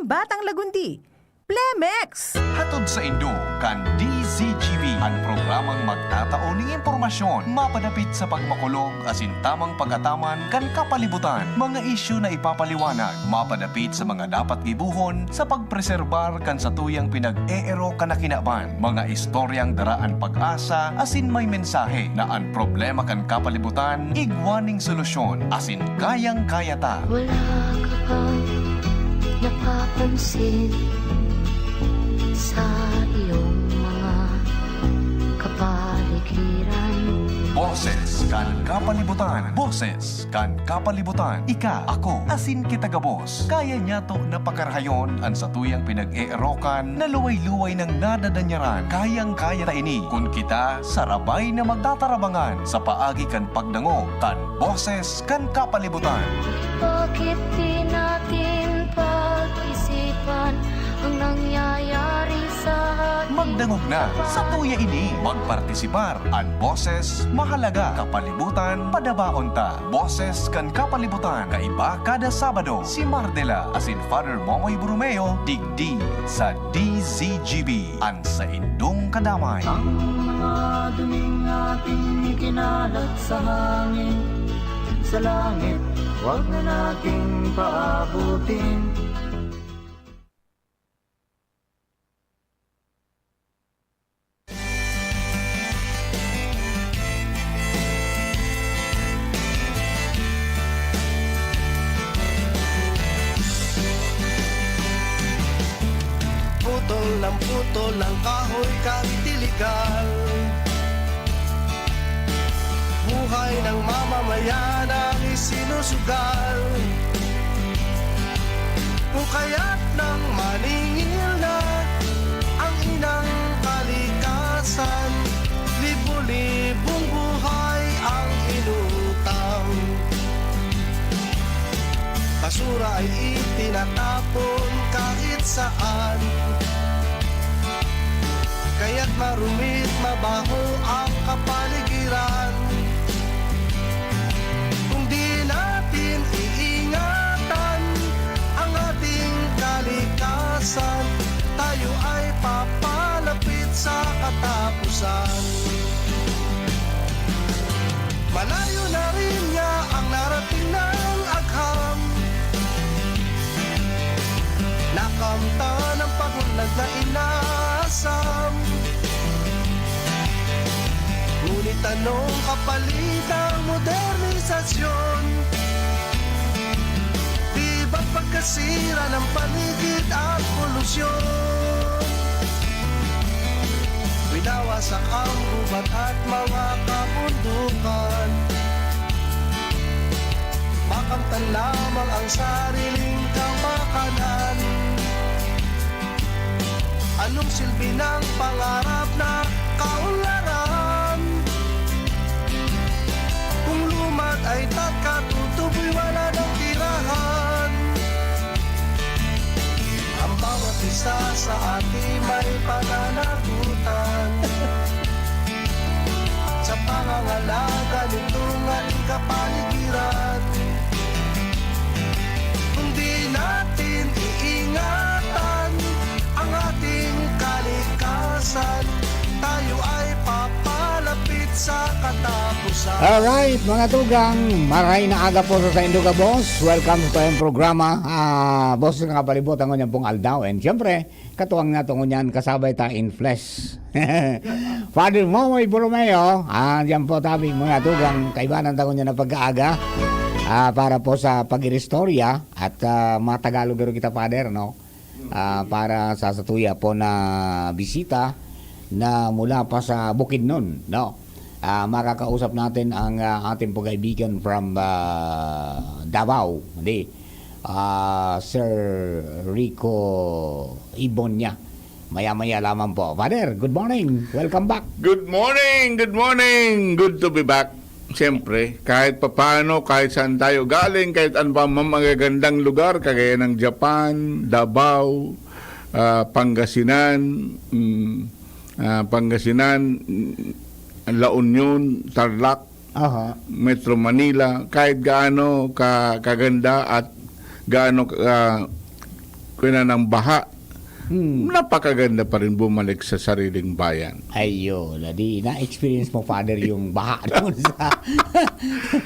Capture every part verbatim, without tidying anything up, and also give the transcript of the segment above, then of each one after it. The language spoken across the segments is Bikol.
Batang Lagundi, Plemex! Hatod saindo kan D Z G B, an programang magtatao nin impormasyon mapadapit sa pagmakulog asin tamang pag-ataman kan kapalibutan. Mga isyu na ipapaliwanag mapadapit sa mga dapat gibohon sa pagpreserbar kan satuyang pinag-eerok na kinaban. Mga istoryang dara an pag-asa asin may mensahe na an problema kan kapalibutan igwa ning solusyon asin kayang-kaya ta. Wala ka bang napapansin sa iyong mga kapaligiran? Boses kan kapalibutan. Boses kan kapalibutan. Ika, ako, asin kita gabos. Kaya niyato na pakarahayon an satuyang pinag-eerokan na luway-luway nang nadadanyaran. Kayang-kaya ta ini kun kita sarabay na magtatarabangan sa paagi kan pagdangog kan Boses kan Kapalibutan. Bakit di natin pag-isipan ang nangyayari sa ating Magdangog na, satuya ini. Magpartisipar. An boses, mahalaga. Kapalibutan, padabaon ta. Boses kan Kapalibutan, kaiba kada Sabado. Si Mardela asin Father Momoy Borromeo, digdi sa D Z G B, an saindong kadamay. Ang mga duming ating ikinalat sa hangin, sa langit, wag na nating paabutin. Putol ng putol ang kahoy kan Tiligal. Buhay ng mamamayan ang isinusugal. Kung kaya't nang maningil na ang inang kalikasan, libo-libong buhay ang inutang. Basura ay itinatapon kahit saan. Kaya't marumit, mabaho ang kapaligiran. Kung di natin iingatan ang ating kalikasan, tayo ay papalapit sa katapusan. Malayo na rin niya ang narating ng agham. Nakamtan ang pag-unlad na inasam. Ngunit anong kapalit ng modernisasyon? Di ba pagkasira ng paligid at polusyon? Winawasak ang gubat at mga kabundukan. Makamtan lamang ang sariling kapakanan. Anong silbi ng pangarap na kaunlaran? Kung lumad ay tatkatutuboy, wala nang tirahan. Ang bawat isa sa atin may pananagutan sa pangangalaga nitong ating kapaligiran. Kung di natin iingatan ang ating kalikasan, tayo ay papalapit sa katapusan. Alright, mga tugang, maray na aga po sa saindo gabos. Welcome sa tayong programa, ah, Boses ng Kapalibutan, ngunyan pong aldaw. And syempre, katuwang nato ngunyan, kasabay ta in flesh. Father Momoy Borromeo, ah, diyan po tabi, mga tugang, kaibanan ta ngunyan na pag-aaga, ah, para po sa pag-iristorya at, ah, mga Tagalog garo kita, Father, no? Ah, para sa satuya po na bisita na mula pa sa Bukidnon, no? Ah, makakausap natin ang, ah, ating pagkaibigan from, ah, Davao, di? Ah, Sir Rico Ibonia. Maya-maya lamang po. Father, good morning. Welcome back. Good morning! Good morning! Good to be back. Siyempre, kahit papaano, kahit saan tayo galing, kahit ano pa mang magagandang lugar, kagaya ng Japan, Davao, ah, Pangasinan, mm, ah, Pangasinan, mm, La Union, Tarlac, Aha. Metro Manila, kahit gaano ka, kaganda at gaano ka, ko na ng baha, Hmm. napakaganda pa rin bumalik sa sariling bayan. Ayun, na di na-experience mo, Father, yung baha doon sa...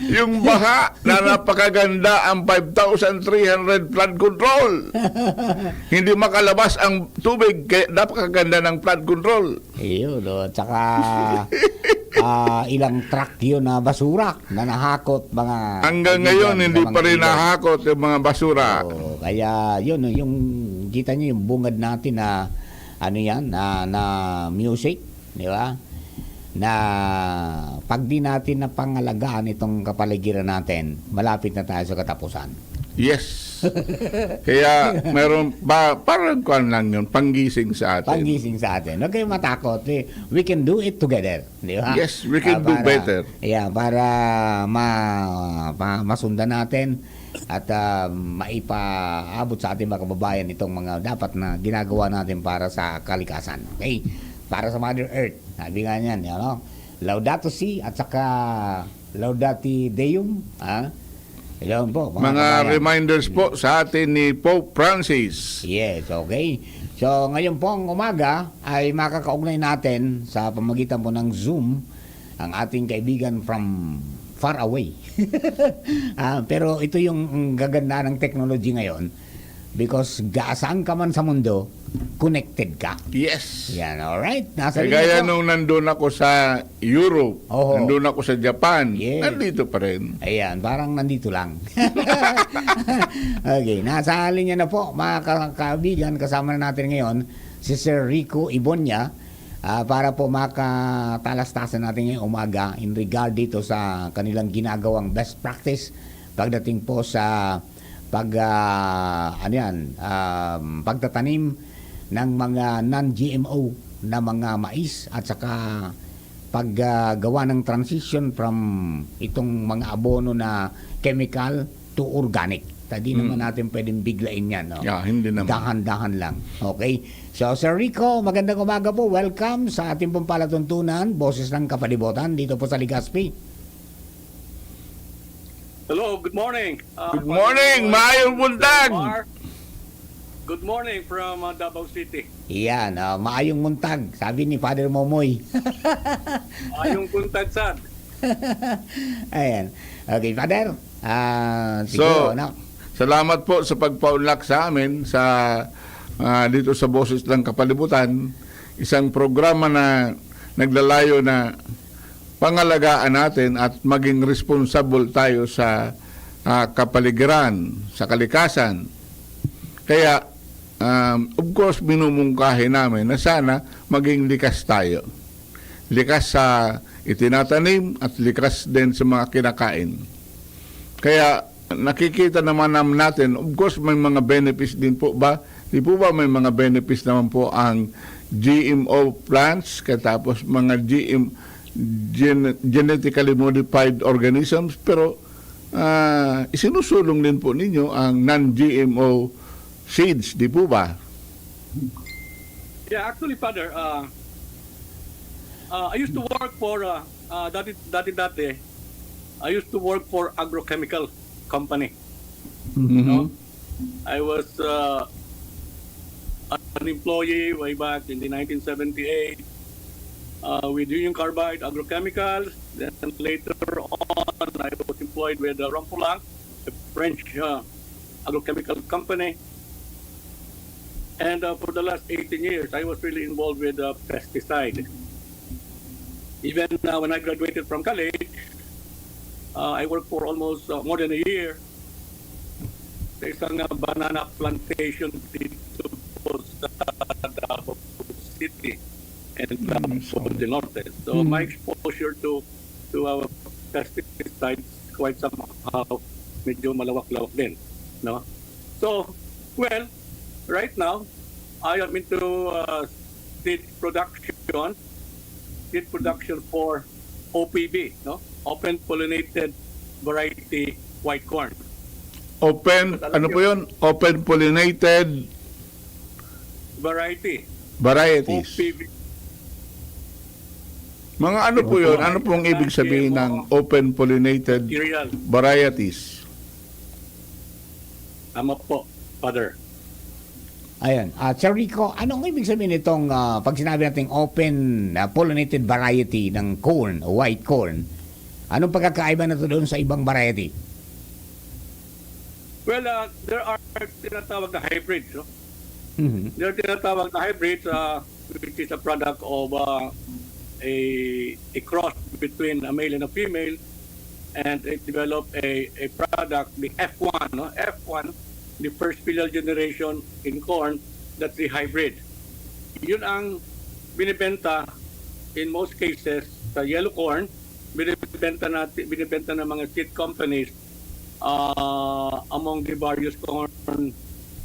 Yung baha na napakaganda ang five thousand three hundred flood control. Hindi makalabas ang tubig, kaya napakaganda ng flood control. Ayun, no? Tsaka ah, ilang truck yun na basura na nahakot, mga Hanggang kaibigan, ngayon, sa hindi mga pa rin ilog. nahakot yung mga basura. Oo, kaya yun, no, yung kita nyo yung bungad natin na ano yan, na, na music, di ba? Na pag di natin napangalagaan itong kapaligiran natin, malapit na tayo sa katapusan. Yes. Kaya meron pa, parang kuwan lang yun, panggising sa atin. Panggising sa atin. Huwag kayong matakot. Eh, we can do it together. Di ba? Yes, we can Ah, do para, better. Yeah, para ma, ma, masundan natin at ah, maipaabot sa ating mga kababayan itong mga dapat na ginagawa natin para sa kalikasan. Okay? Para sa Mother Earth. Sabi nga niyan, you know? Laudato Si at saka Laudate Deum, ha? Yun po, mga Mga kabayan. reminders po sa atin ni Pope Francis. Yes, okay. So, ngayon pong umaga ay makakaugnay natin sa pamagitan po ng Zoom ang ating kaibigan from far away. Ah, pero ito yung, ang gaganda ng technology ngayon because ga-, saan ka man sa mundo, connected ka. Yes. Yan, alright. Nasa Kagaya linya po. Nung nandun ako sa Europe, Oho. nandun ako sa Japan, Yes. nandito pa rin. Ayan, parang nandito lang. Okay, nasa linya na po, mga ka- kaibigan, kasama na natin ngayon si Sir Rico Ibonia, ah, para po makatalastasan natin ngayong umaga in regard dito sa kanilang ginagawang best practice pagdating po sa pag, ah, ano yan, um, pagtatanim ng mga non-G M O na mga mais at saka paggawa ng transition from itong mga abono na chemical to organic. Hindi naman natin pwedeng biglain yan, no? Yeah, hindi naman. Dahan-dahan lang. Okay? So, Sir Rico, magandang umaga po. Welcome sa ating pong palatuntunan, Boses ng Kapalibutan, dito po sa Legazpi. Hello, good morning. Uh, Good morning, maayong buntag. Mar. Good morning from uh, Davao City. Iyan, ah, maayong muntag, sabi ni Father Momoy. Maayong buntag, Sad. Ayan. Okay, Father. Ah, siguro, So, no? salamat po sa pagpaunlak sa amin sa ah, dito sa Boses ng Kapalibutan, isang programa na naglalayo na pangalagaan natin at maging responsible tayo sa ah, kapaligiran, sa kalikasan. Kaya, um, of course, minumungkahi namin na sana maging likas tayo. Likas sa itinatanim at likas din sa mga kinakain. Kaya nakikita naman nam- natin, of course, may mga benefits din po ba? Di po ba may mga benefits naman po ang G M O plants, katapos mga G M, gen- genetically modified organisms, pero ah, isinusulong din po ninyo ang non-G M O seeds, di po ba? Yeah, actually, Father, uh, uh, I used to work for, uh, uh, dati, dati, dati, I used to work for agrochemical company. Mhm. No? I was uh, an employee way back in the nineteen seventy-eight uh, with Union Carbide Agrochemicals. Then later on, I was employed with uh, Rampulang, a French uh, agrochemical company. And uh, for the last eighteen years, I was really involved with uh, pesticide. Even uh, when I graduated from college, uh, I worked for almost uh, more than a year sa isang uh, banana plantation dito po sa Davao City and Davao del Norte. So my exposure to to uh, pesticides quite somehow medyo malawak-lawak din, no? So, well, right now I am into uh, seed production, seed production for O P V, no? Open pollinated variety white corn. Open, ano po yun? Open pollinated Variety. Varieties. O P V. Mga ano po yun? Ano pong ibig sabihin ng open pollinated Material. Varieties? Tama po, Father. Ayan. Ah, Sir Rico, anong ibig sabihin nitong, ah, pag sinabi nating open, ah, pollinated variety ng corn, white corn? Anong pagkakaiba na to doon sa ibang variety? Well, uh, there are tinatawag na hybrids, no? Mhm. There are tinatawag na hybrids, uh, which is a product of uh, a, a cross between a male and a female, and it developed a, a product, the F one, no? F one, the first filial generation in corn, that's the hybrid. Yun ang binibenta in most cases sa yellow corn, binibenta natin, binibenta ng mga seed companies uh, among the various corn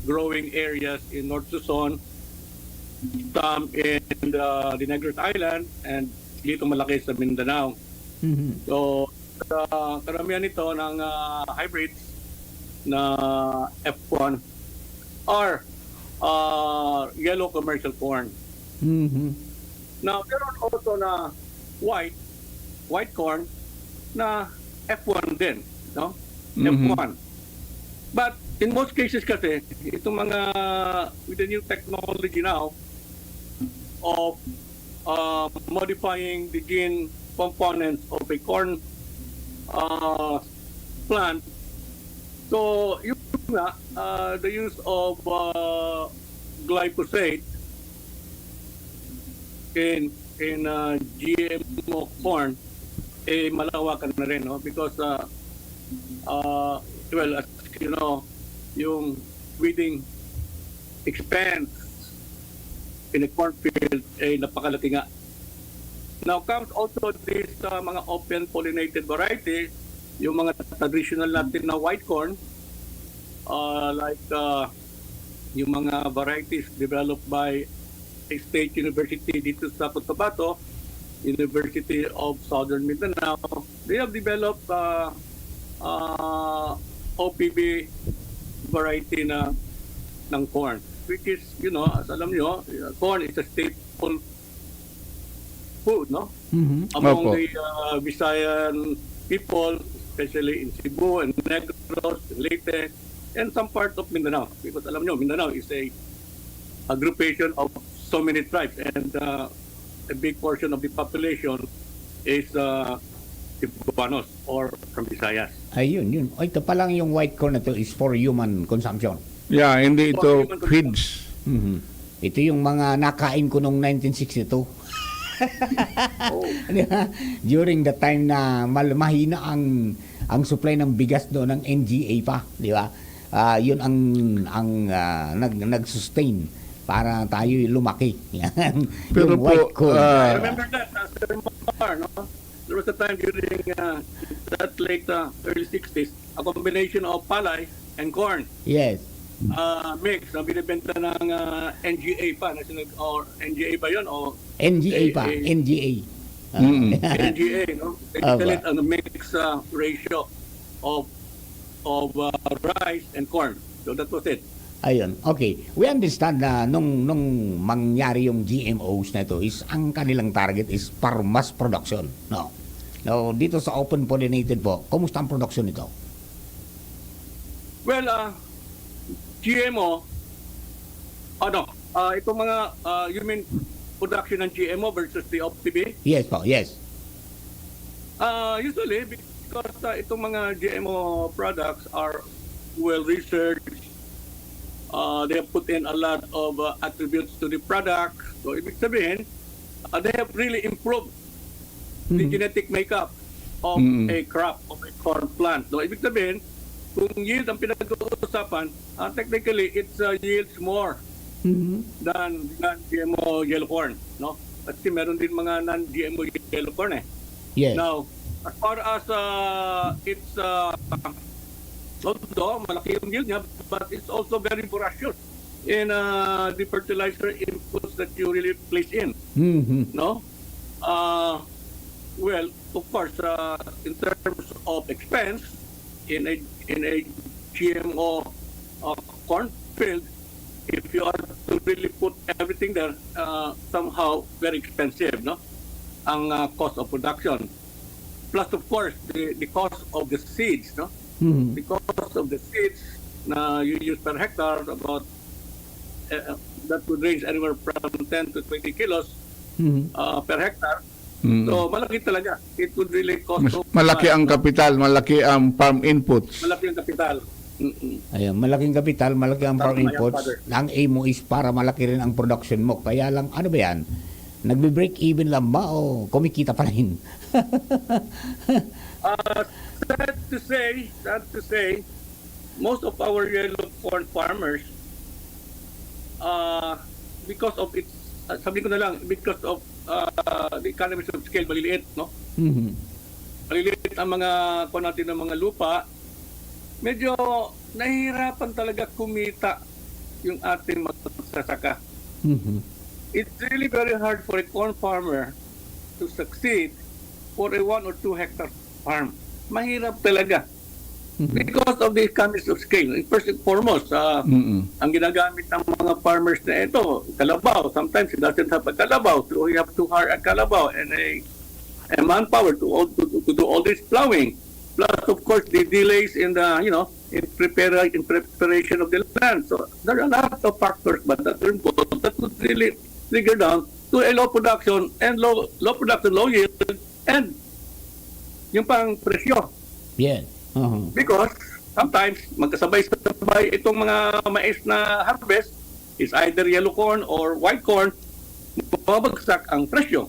growing areas in North Luzon, some in the, the Negros Island, and dito malaki sa Mindanao. Mhm. So, sa karamihan nito ng uh, hybrids na F one are uh, yellow commercial corn. Mhm. Now, meron also na white, white corn na F one din, no? Mhm. F one. But in most cases kasi, itong mga, with the new technology now of uh, modifying the gene components of a corn uh, plant, so yun nga, uh, the use of uh, glyphosate in in uh, G M O corn, eh, malawakan na rin, no? Because, uh, uh, well, as you know, yung weeding expense in a cornfield, eh, napakalaki nga. Now comes also this uh, mga open pollinated variety, yung mga traditional natin na white corn, uh, like uh, yung mga varieties developed by a state university dito sa Cotabato, University of Southern Mindanao. They have developed uh, uh, O P V variety na ng corn, which is, you know, as alam nyo, uh, corn is a staple food, no? Mhm. Among Opo. the uh, Visayan people, especially in Cebu and Negros, in Leyte, and some part of Mindanao. Because alam nyo, Mindanao is a aggregation of so many tribes, and uh, a big portion of the population is uh, Cebuanos or from Visayas. Ayun, yun. O, ito pa lang yung white corn na to is for human consumption. Yeah, hindi For ito human feeds. Mhm. Ito yung mga nakain ko noong nineteen sixty-two. Oh. Di ba? During the time na mal- mahina ang ang supply ng bigas doon ng N G A pa, di ba? Ah, yun ang ang ah, nag nag-sustain para tayo lumaki. Yan. Pero Yung po, white corn. ah, I remember that, uh, Sir Mar, no? There was a time during uh, that late uh, early sixties, a combination of palay and corn Yes. uh, mix na binibenta ng uh, N G A pa, National or N G A ba yun? O N G A pa, Eh, eh. N G A. Ah. Mm. N G A, no? They Aba. sell it on a mix uh, ratio of of uh, rice and corn. So that was it. Ayun. Okay. We understand na nung nung mangyari yung G M Os na ito is ang kanilang target is para mass production, no? No, dito sa open pollinated po, kumusta ang production nito? Well, uh, G M O, ano, uh, itong mga, uh, you mean production ng G M O versus the O P V? Yes po, yes. Uh, usually, because uh, itong mga G M O products are well researched, uh, they have put in a lot of uh, attributes to the product. So, ibig sabihin, uh, they have really improved the Mhm. genetic makeup of Mm. a crop, of a corn plant. No, ibig sabihin, kung yield ang pinag-uusapan, ah, technically, it uh, yields more Mhm. than non-G M O yellow corn, no? Kasi meron din mga non-G M O yellow corn eh. Yes. Now, as far as uh, it's uh, although malaki yung yield niya, but it's also very voracious in uh, the fertilizer inputs that you really place in, Mhm. no? Uh, well, of course, uh, in terms of expense, in a in a G M O uh, cornfield, if you are to really put everything there, uh, somehow very expensive, no? Ang uh, cost of production. Plus, of course, the, the cost of the seeds, no? Mhm. The cost of the seeds na you use per hectare, about uh, that would range anywhere from ten to twenty kilos Mhm. uh, per hectare. Mm. So, malaki talaga. It would really cost Mas so malaki much, ang no? kapital, malaki ang farm inputs. Malaki ang kapital. Mm-mm. Ayun, malaking kapital, malaki ang farm Tama yan, inputs. Father. Ang aim mo is para malaki rin ang production mo. Kaya lang, ano ba yan? Nagbe-break even lang ba o kumikita pa rin? Uh, sad to say, sad to say, most of our yellow corn farmers, uh, because of its, uh, sabi ko na lang, because of uh, the economies of scale, maliliit, no? Mhm. Maliliit ang mga, kuwan natin, ng mga lupa, medyo nahihirapan talaga kumita yung ating magsasaka. Mhm. It's really very hard for a corn farmer to succeed for a one or two hectare farm. Mahirap talaga. Mhm. Because of the economies of scale. First and foremost, uh, Mm-mm. ang ginagamit ng mga farmers na ito, kalabaw. Sometimes he doesn't have a kalabaw, so he have to hire a kalabaw and a, a manpower to, all, to, to do all this plowing. Plus, of course, the delays in the, you know, in prepare in preparation of the land. So there are a lot of factors, but that are involved that would really trigger down to a low production and low low production, low yield, and yung pang presyo. Yan. Aha. Because sometimes magkasabay-sabay itong mga mais na harvest, is either yellow corn or white corn, bumabagsak ang presyo.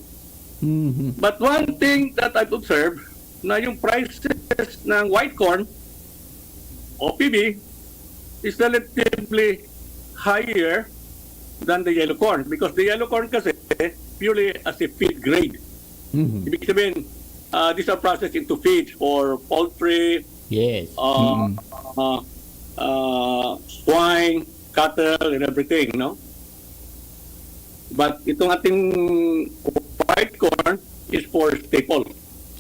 Mhm. But one thing that I've observed, na yung prices ng white corn, O P B, is relatively higher than the yellow corn, because the yellow corn kasi purely as a feed grade. Mhm. Ibig sabihin, uh, these are processed into feeds for poultry, Yes. uh, uh, uh, swine, cattle, and everything, no? But itong ating white corn is for staple.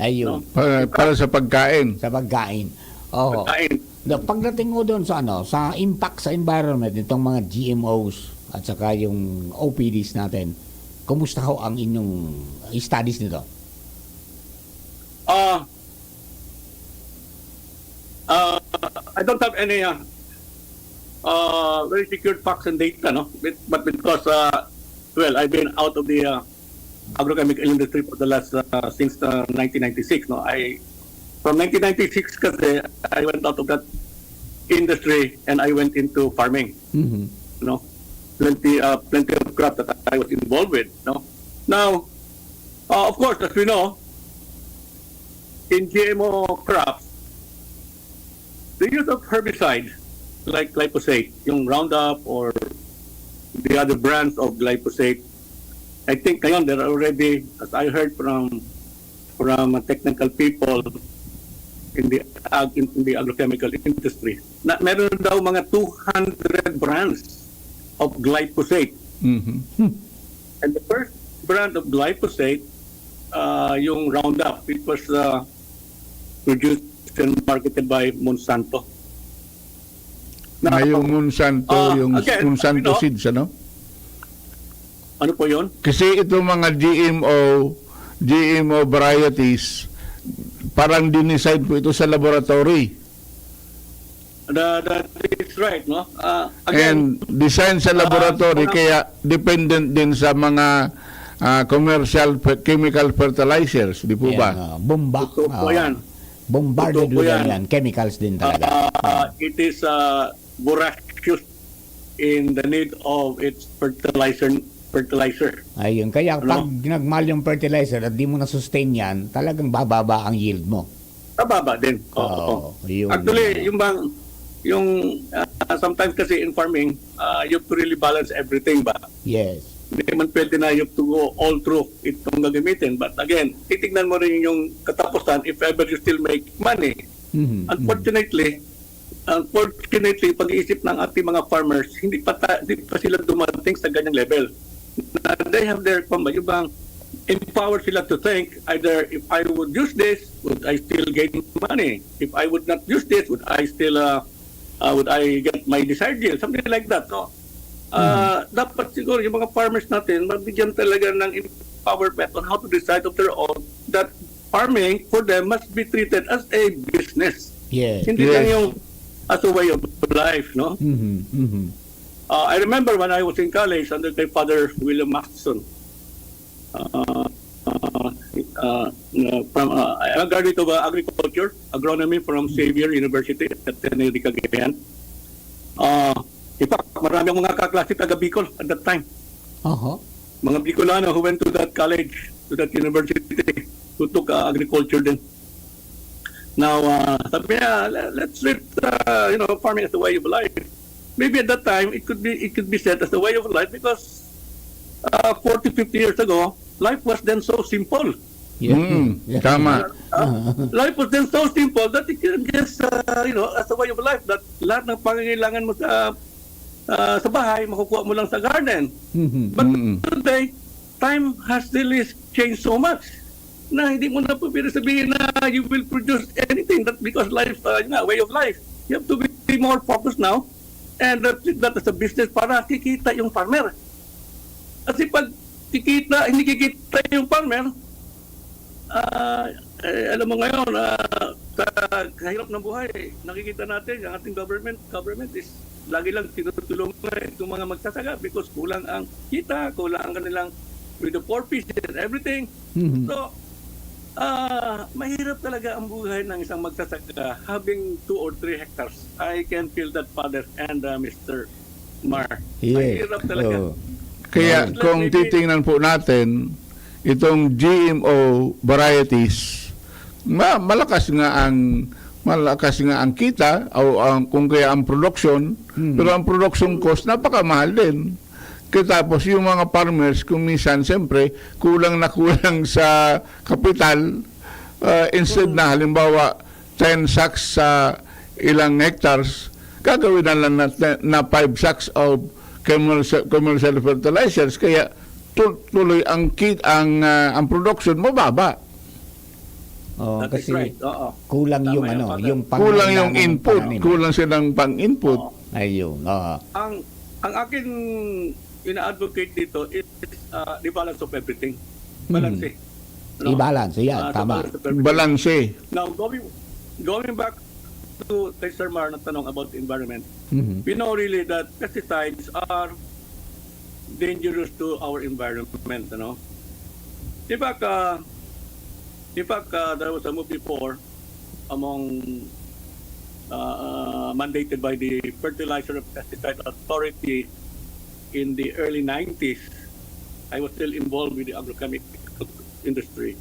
Ayun. Para, para sa pagkain. Sa pagkain. Oo. Pagkain. Na pagdating mo doon sa ano, sa impact sa environment nitong mga G M Os at saka yung O P Ds natin, kumusta ho ang inyong studies nito? Uh, uh, I don't have any uh, uh, very secured facts and data, no? But, but because, uh, well, I've been out of the uh, agrochemical industry for the last uh, since uh, nineteen ninety-six, no? I from nineteen ninety-six kasi I went out of that industry and I went into farming, Mhm. no? Plenty uh, plenty of crop that I was involved with, no? Now, uh, of course, as we know, in G M O crops, the use of herbicide like glyphosate, yung Roundup or the other brands of glyphosate, I think ngayon there are already, as I heard from from technical people in the ag in the agrochemical industry, na meron daw mga two hundred brands of glyphosate. Mhm. And the first brand of glyphosate, uh, yung Roundup, it was uh, produced and marketed by Monsanto. Na yung Monsanto, Ah, yung again, Monsanto you know, seeds, ano? Ano po yun? Kasi itong mga G M O, G M O varieties, parang dinesign po ito sa laboratory. The, that is right, no? Uh, And again, design sa laboratory, ah, kaya dependent din sa mga ah, commercial fe- chemical fertilizers, di po Yan, ba? ah, bomba. Totoo po Ah, yan. Bombarded Totoo po with yan. Yan. Chemicals din talaga. uh, it is uh, voracious in the need of its fertilizer fertilizer. Ayun. Kaya Ano? Pag nagmahal yung fertilizer at di mo na-sustain yan, talagang bababa ang yield mo. Mababa din. Oo. Oo, yun. Actually, yung bang, yung ah, sometimes kasi in farming, uh, you have to really balance everything ba? Yes. Hindi man pwede na you have to go all through itong gagamitin. But again, titignan mo rin yung katapusan if ever you still make money. Mhm. Unfortunately, unfortunately, pag-iisip ng ating mga farmers, hindi pa ta- hindi pa sila dumating sa ganyang level. Na they have their, kumbaga, yung bang empowered sila to think either if I would use this, would I still gain money? If I would not use this, would I still uh, uh, would I get my desired yield? Something like that, no? Uh, Dapat siguro yung mga farmers natin mabigyan talaga ng empowerment on how to decide of their own that farming for them must be treated as a business. Yes. Hindi Yes. lang yung as a way of life, no? Mhm. Mhm. Uh, I remember when I was in college under kay Father William Masterson. Uh, uh, uh, uh, from uh, I graduate of uh, agriculture, agronomy from Xavier University at Ateneo de Cagayan. Uh, in fact, marami ang mga kaklase taga Bicol at that time. Oho. Mga Bicolano who went to that college, to that university, who took uh, agriculture din. Now, uh, sabi niya, "Le- let's treat, uh, you know, farming as a way of life." Maybe at that time, it could be it could be said as a way of life because uh, forty, fifty years ago, life was then so simple. Yeah. Mm, Yeah. tama. Uh, life was then so simple that you can just, uh, you know, as a way of life, that lahat ng pangangailangan mo sa uh, sa bahay, makukuha mo lang sa garden. Mhm. But Mm. today, time has really changed so much na hindi mo na po pwede sabihin na you will produce anything that because life, uh, yun nga, way of life. You have to be more focused now and uh, treat that as a business para kikita yung farmer. Kasi pag kikita, hindi kikita yung farmer, ah, eh, alam mo ngayon, ah, sa kahirap ng buhay, nakikita natin, ang ating government, government is lagi lang tinutulungan itong mga magsasaka because kulang ang kita, kulang ang kanilang with the four Ps and everything. Mhm. So, ah, mahirap talaga ang buhay ng isang magsasaka having two or three hectares. I can feel that, Father and uh, Mister Mar. Yes. Mahirap talaga. Oo. Kaya Yes, kung maybe. titingnan po natin, itong G M O varieties, ma malakas nga ang malakas nga ang kita o ang kung kaya ang production, Hmm. pero ang production cost napakamahal din. Kaya tapos yung mga farmers kung minsan siyempre kulang na kulang sa kapital, uh, instead na halimbawa ten sacks sa ilang hectares, gagawin na lang na, na five sacks of commercial, commercial fertilizers. Kaya tu- tuloy ang kit ang ah, ang production mababa. Oh, That is kasi right. Oo. kulang Tama yung yan, ano, Father. yung Kulang yung pangangailangan ng input, pananim. Kulang silang pang-input. Oo. Ayun. Oo. Ang ang akin ina-advocate dito is uh, the balance of everything. Hmm. Balance eh. No? I-balance, yan, Ah, the tama. balance of everything. Balanse. Now, going going back to kay Sir Mar na tanong about the environment, Mhm. we know really that pesticides are dangerous to our environment, ano? In fact, uh, in fact, uh, there was a move before among uh, uh, mandated by the Fertilizer and Pesticide Authority in the early nineties. I was still involved with the agrochemical industry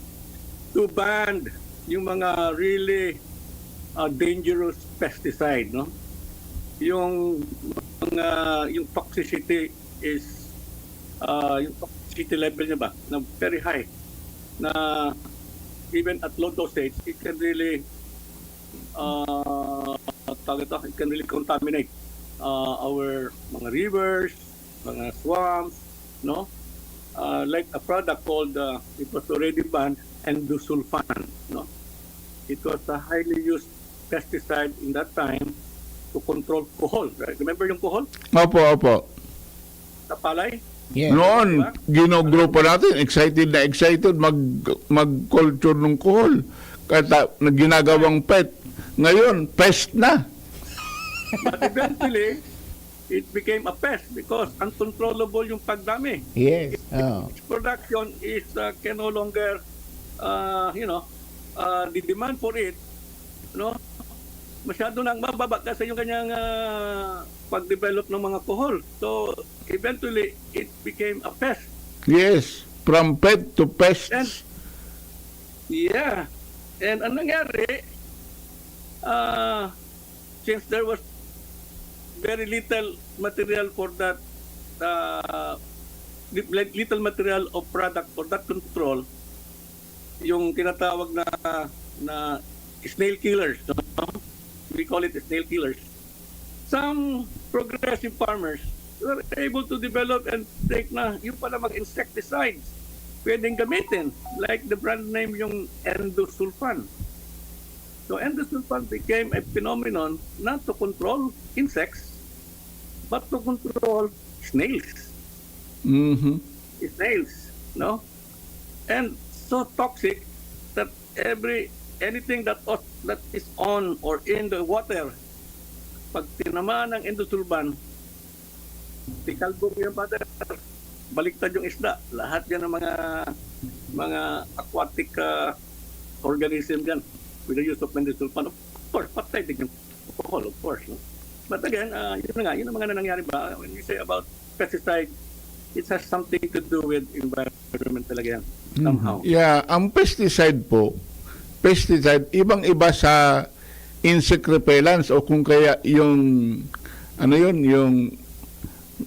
to ban yung mga really uh, dangerous pesticide, no? Yung mga yung toxicity is uh, yung toxicity level niya ba na very high na even at low dosage it can really uh, tawag ito, it can really contaminate uh, our mga rivers, mga swamps, no? Uh, like a product called, uh, it was already banned, endosulfan, no? It was a highly used pesticide in that time to control kohol. Right? Remember yung kohol? Opo, opo. Sa palay? Yes. Noon, ginogrupo natin, excited na excited mag mag-culture ng kohol. Kaya ta- na ginagawang pet. Ngayon, pest na. But eventually, it became a pest because uncontrollable yung pagdami. Yes. Oh. Production is uh, can no longer, uh, you know, uh, the demand for it, no? Masyado nang mababa kasi yung kanyang uh, pag-develop ng mga kohol. So, eventually, it became a pest. Yes, from pet to And, pests. yeah. And ang nangyari, uh, since there was very little material for that, uh, li- little material of product for that control, yung tinatawag na na snail killers, no? We call it snail killers. Some progressive farmers were able to develop and think na yung pala mag insecticides pwedeng gamitin, like the brand name yung endosulfan. So endosulfan became a phenomenon not to control insects but to control snails. Mhm. Snails, no? And so toxic that every anything that o- that is on or in the water, pag tinamaan ng endosulfan, Di kalbong yan, Father. Baliktad yung isda. Lahat yan ng mga mga aquatic ah, organism dyan with the use of mendisulfan. Of course, patay din yung alcohol, of course. No? But again, ah, yun na nga, yun ang mga nangyari ba? When we say about pesticide, it has something to do with environment talaga yan, somehow. Yeah, ang pesticide po, pesticide, ibang-iba sa insect repellents o kung kaya yung, ano yun, yung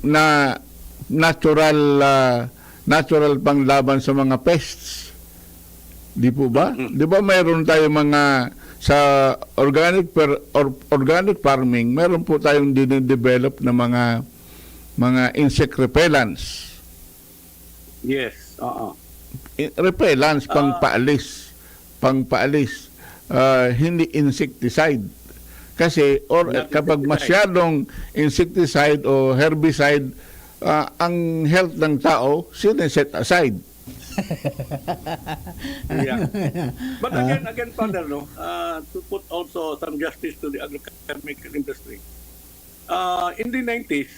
na natural ah, natural panglaban sa mga pests. Di po ba? Di ba mayroon tayo mga sa organic per, or, organic farming, meron po tayong dinedevelop na mga mga insect repellents. Yes, oo. I- repellents pang paalis, pang paalis, ah, hindi insecticide. Kasi or Not kapag insecticide. Masyadong insecticide o herbicide, ah, ang health ng tao sineset aside. Yeah. But again, again, Father, no, uh, to put also some justice to the agrochemical industry, uh, in the nineties,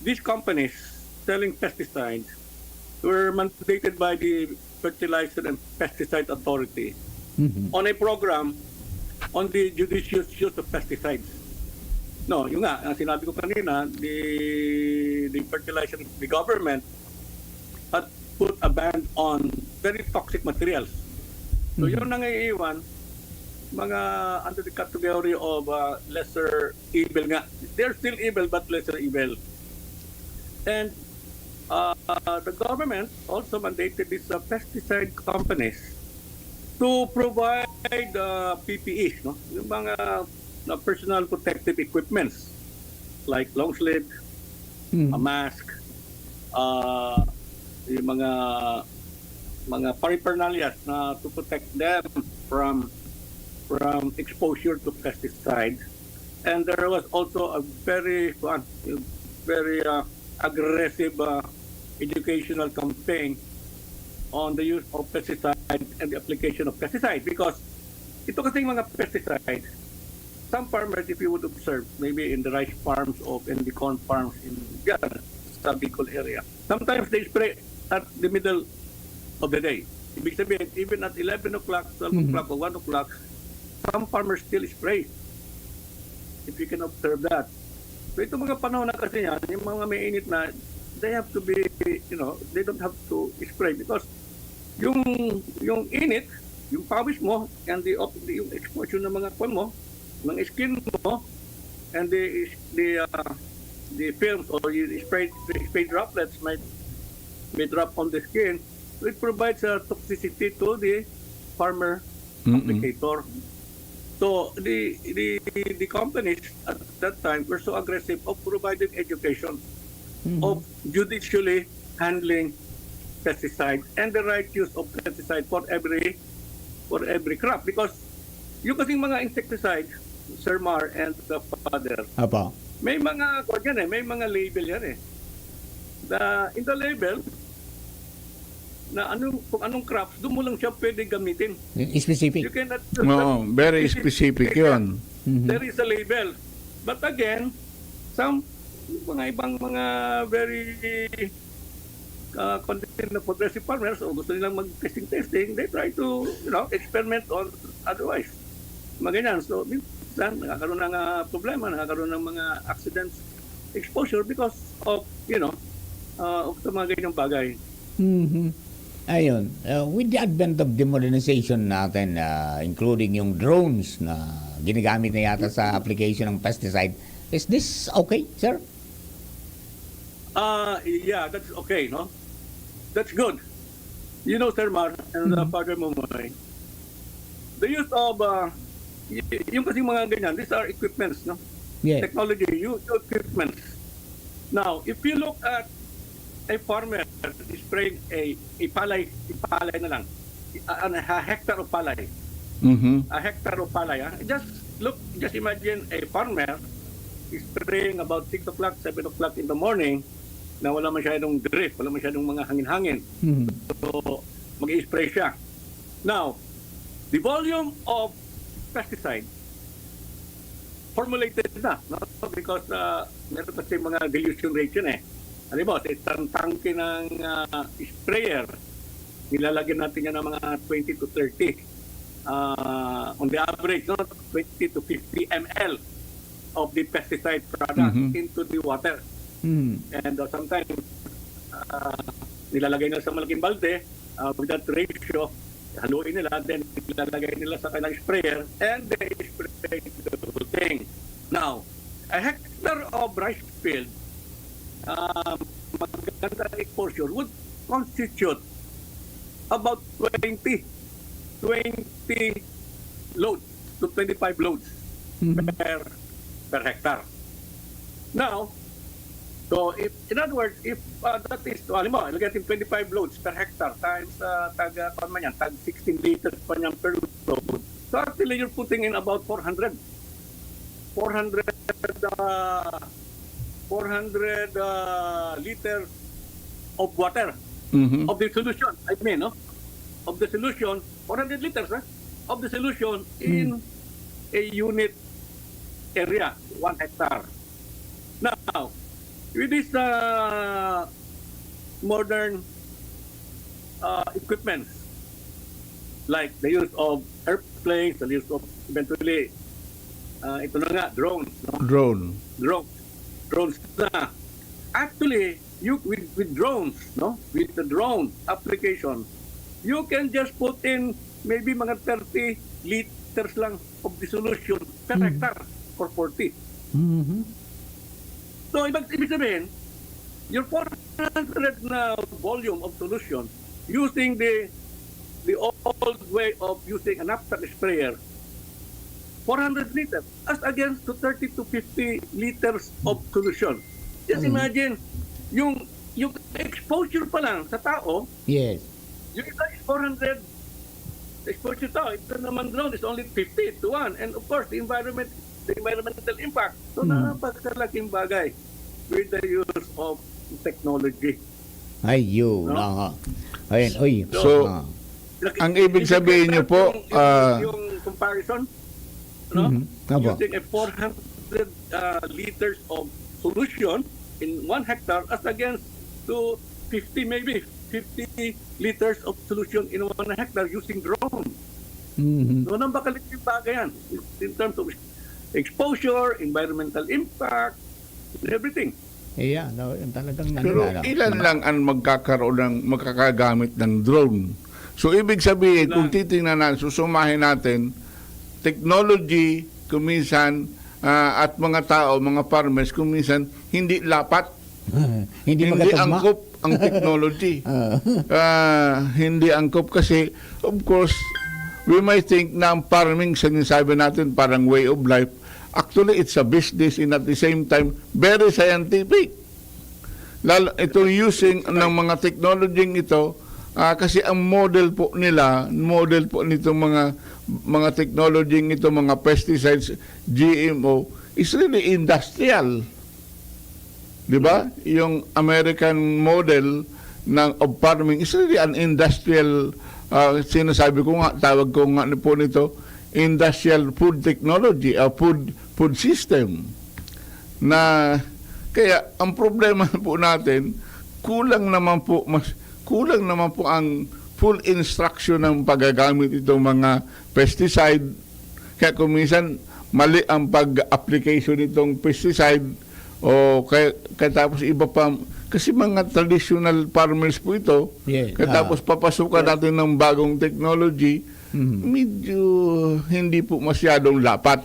these companies selling pesticides were mandated by the Fertilizer and Pesticide Authority on a program on the judicious use of pesticides. No, yun nga, ang sinabi ko kanina, the, the fertilizer, the government had put a ban on very toxic materials. So, yun ang naiiwan, mga under the category of uh, lesser evil nga. They're still evil, but lesser evil. And uh, the government also mandated these uh, pesticide companies to provide uh, P P Es, no? Yung mga uh, personal protective equipments like long sleeve, a mask, uh, yung mga mga paraphernalia na to protect them from from exposure to pesticide. And there was also a very kuwan, very uh, aggressive uh, educational campaign on the use of pesticide and the application of pesticide because ito kasing mga pesticide, some farmers, if you would observe, maybe in the rice farms of and the corn farms in dyan, sa Bicol area, sometimes they spray at the middle of the day. Ibig sabihin, even at eleven o'clock, twelve o'clock, or one o'clock, some farmers still spray. If you can observe that. So, itong mga panahon na kasi yan, yung mga may init na, they have to be, you know, they don't have to spray because yung yung init, yung pawis mo, and the op- yung exposure ng mga kwan mo, ng skin mo, and the the uh, the films or yung spray spray droplets might may drop on the skin, it provides a toxicity to the farmer applicator. So the the the companies at that time were so aggressive of providing education of judicially handling pesticide and the right use of pesticide for every for every crop because yung kasing mga insecticide, Sir Mar and the Father, Apo. May mga kuwan yan eh, may mga label yan eh. Na in the label na anong kung anong crops, doon mo lang siya pwede gamitin. Specific. You cannot Oo, very specific 'yon. There is a label. But again, some mga ibang mga very uh, content na progressive farmers o gusto nilang mag-testing-testing, they try to, you know, experiment on otherwise. Mga ganyan. So, minsan, nakakaroon ng uh, problema, nakakaroon ng mga accidents, exposure because of, you know, uh, of sa mga ganyang bagay. Mhm. Ayun, uh, with the advent of the modernization natin, uh, including yung drones na ginagamit na yata sa application ng pesticide, is this okay, sir? Uh, yeah, that's okay, no? That's good. You know, Sir Mar and uh, Father Momoy, the use of uh, y- yung kasi mga ganyan, these are equipments, no? Yes. Technology, new, new equipments. Now, if you look at a farmer spraying a, a palay, a palay na lang, a, a, a hectare of palay, Mhm. a hectare of palay, ah, just look, just imagine a farmer spraying about six o'clock, seven o'clock in the morning na wala masyadong drift, wala masyadong mga hangin-hangin. Mhm. So, mag-spray siya. Now, the volume of pesticide formulated na, no? Because, ah, meron kasi mga dilution rate yun eh. Halimbawa, sa isang tangke ng, ah, sprayer, nilalagyan natin yan ng mga twenty to thirty. Ah, on the average, no? Twenty to fifty M L of the pesticide product Mhm. into the water. Mhm. And, uh, sometimes, ah, nilalagay na sa malaking balde, ah, with that ratio, haluin nila, then nilalagay nila sa kanilang sprayer, and they spray the whole thing. Now, a hectare of rice field, um, magandang exposure would constitute about twenty, twenty loads to twenty-five loads Mhm. per, per hectare. Now, so if, in other words, if, uh, that is, so, halimbawa, ilagay natin twenty-five loads per hectare times, uh, tag, uh, kwan man yan, tag sixteen liters pa niyan per load. So actually, you're putting in about four hundred. Four hundred, uh, four hundred, uh, liters of water, Mhm. of the solution, I mean, no? Of the solution, four hundred liters, eh? Of the solution in Mm. a unit area, one hectare. Now, with this, uh, modern, uh, equipments, like the use of airplanes, the use of eventually, uh, ito na nga, drones, no? Drone. Drones. Drones na. Actually, you, with, with drones, no? With the drone application, you can just put in maybe mga thirty liters lang of the solution per Hmm. hectare or forty. Mhm. So, ibig, ibig sabihin, your four hundred na volume of solution using the, the old way of using a knapsack sprayer, four hundred liters, as against to thirty to fifty liters of solution. Just Mm. imagine, yung, yung exposure pa lang sa tao, Yes. yung isa is four hundred, exposure tao, ito naman drone is only fifty to one. And of course, the environment, the environmental impact. So, Mm. napakalaking bagay with the use of technology. Ay, yun. No? Aha. Ayan, uy. So, Ah. ang ibig sabihin niyo po, Yung, yung, ah, yung comparison, no? Mhm. Apo. Using a four hundred, uh, liters of solution in one hectare as against to fifty, maybe fifty liters of solution in one hectare using drone. Mhm. So, napakalaking bagay yan in, in terms of exposure, environmental impact, and everything. Iya, no, yung talagang ano Pero na lang. ilan lang ang magkakaroon ng, makakagamit ng drone? So, ibig sabihin, Ilan? kung titingnan na, susumahin natin, technology, kuminsan, ah, at mga tao, mga farmers, kuminsan, hindi lapat. Hindi Hindi magkatugma. angkop ang technology. Ah. Ah, hindi angkop kasi, of course, we might think na ang farming, sinasabi natin, parang way of life. Actually, it's a business and at the same time, very scientific. Lalo, itong using ng mga technology ito, ah, kasi ang model po nila, model po nitong mga, mga technology ito, mga pesticides, G M O, is really industrial. Di ba? Yung American model ng, of farming is really an industrial, ah, sinasabi ko nga, tawag ko nga po nito, industrial food technology, ah, food, food system. Na, kaya, ang problema po natin, kulang naman po, mas, kulang naman po ang full instruction ng paggagamit itong mga pesticide. Kaya kung minsan, mali ang pag-application nitong pesticide, o kaya, kaya tapos iba pa, kasi mga traditional farmers po ito, Yes. kaya Ah. tapos papasukan Yes. natin ng bagong technology, Mhm. medyo hindi po masyadong lapat.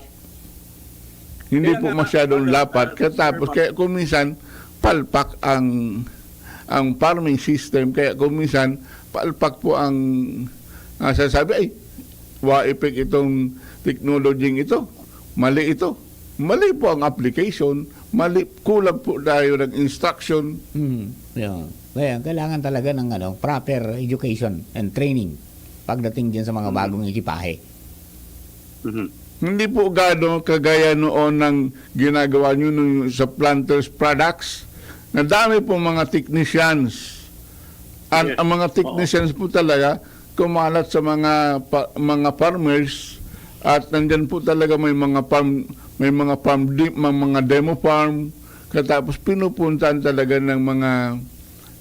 Hindi Kaya po nga, masyadong ano, lapat. ano, Kaya tapos, Sir Mark. kaya kung minsan, palpak ang, ang farming system. Kaya kung minsan, palpak po ang, ah, sasabi, "Ay, wa epek itong technology ito. Mali ito." Mali po ang application. Mali, kulang po tayo ng instruction. Hmm, yeah. Kaya kailangan talaga ng, ano, proper education and training pagdating dyan sa mga Mhm. bagong ekipahe. Mhm. Hindi po gaano kagaya noon ng ginagawa nyo nung sa Planters Products. Nadami po mga technicians. Ang, Yes. ang mga Oo. technicians po talaga kumalat sa mga pa-, mga farmers at nandyan po talaga may mga farm, may mga farm de-, mga, mga demo farm, katapos pinupuntahan talaga ng mga,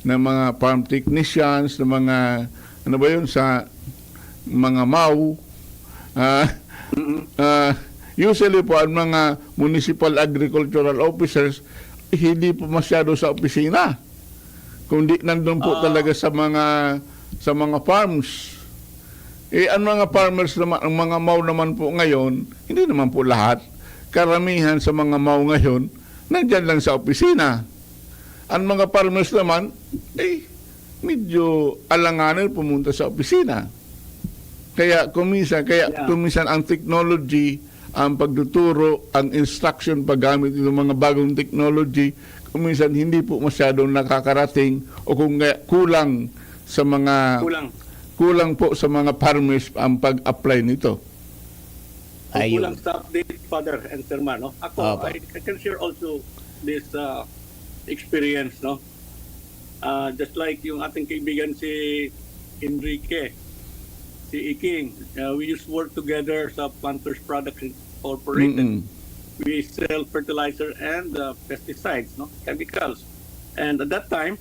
ng mga farm technicians, ng mga, ano ba yun, sa mga maw. Ah, ah, usually po, ang mga municipal agricultural officers, hindi po masyado sa opisina, kundi nandun po Ah. talaga sa mga, sa mga farms. Eh, ang mga farmers naman, ang mga maw naman po ngayon, hindi naman po lahat. Karamihan sa mga maw ngayon, nandyan lang sa opisina. Ang mga farmers naman, eh, medyo alanganin pumunta sa opisina. Kaya kuminsan, kaya Yeah. kuminsan ang technology, ang pagtuturo, ang instruction paggamit ng mga bagong technology, kuminsan hindi po masyadong nakakarating o kung kaya kulang sa mga Kulang. kulang po sa mga farmers ang pag-apply nito. So, Ayun. kulang sa update, Father and Sir Mar, no? Ako, Opo. I, I can share also this, uh, experience, no? Uh, just like yung ating kaibigan si Enrique, si Iking, uh, we used to work together sa Planters Products Incorporated. Mm-mm. We sell fertilizer and, uh, pesticides, no? Chemicals. And at that time,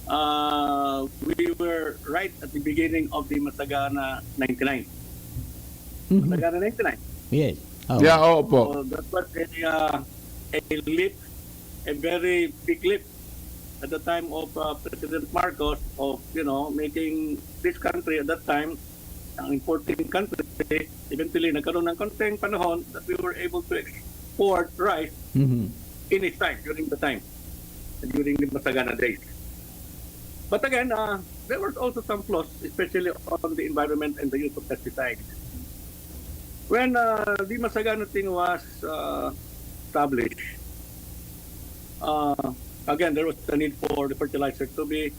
uh, we were right at the beginning of the Masagana ninety-nine. Mhm. Masagana ninety-nine. Yes. Oh. Yeah, oo po. So, that was a, uh, a leap, a very big leap at the time of, uh, President Marcos of, you know, making this country at that time, ang importing country. Eventually, nagkaroon ng konting panahon that we were able to export rice Mhm. in his time, during the time, during the Masagana days. But again, uh, there was also some flaws, especially on the environment and the use of pesticides. When, uh, the Masagana thing was, uh, established, uh, again, there was the need for the fertilizer to be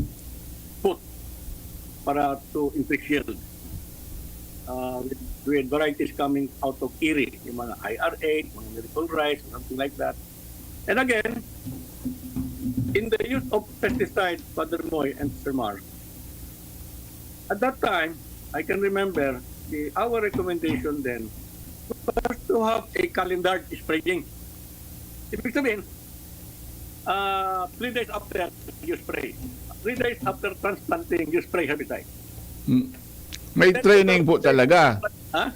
put para to increase yield. Uh, with, with varieties coming out of Iri, yung mga I R eight, mga Miracle Rice, something like that. And again, in the use of pesticide, Father Moy and Sir Mar, at that time, I can remember the, our recommendation then was to have a calendared spraying. Ibig sabihin, ah, three days after, you spray. Three days after transplanting, you spray herbicide. Mm. May Then, training po talaga. Ha?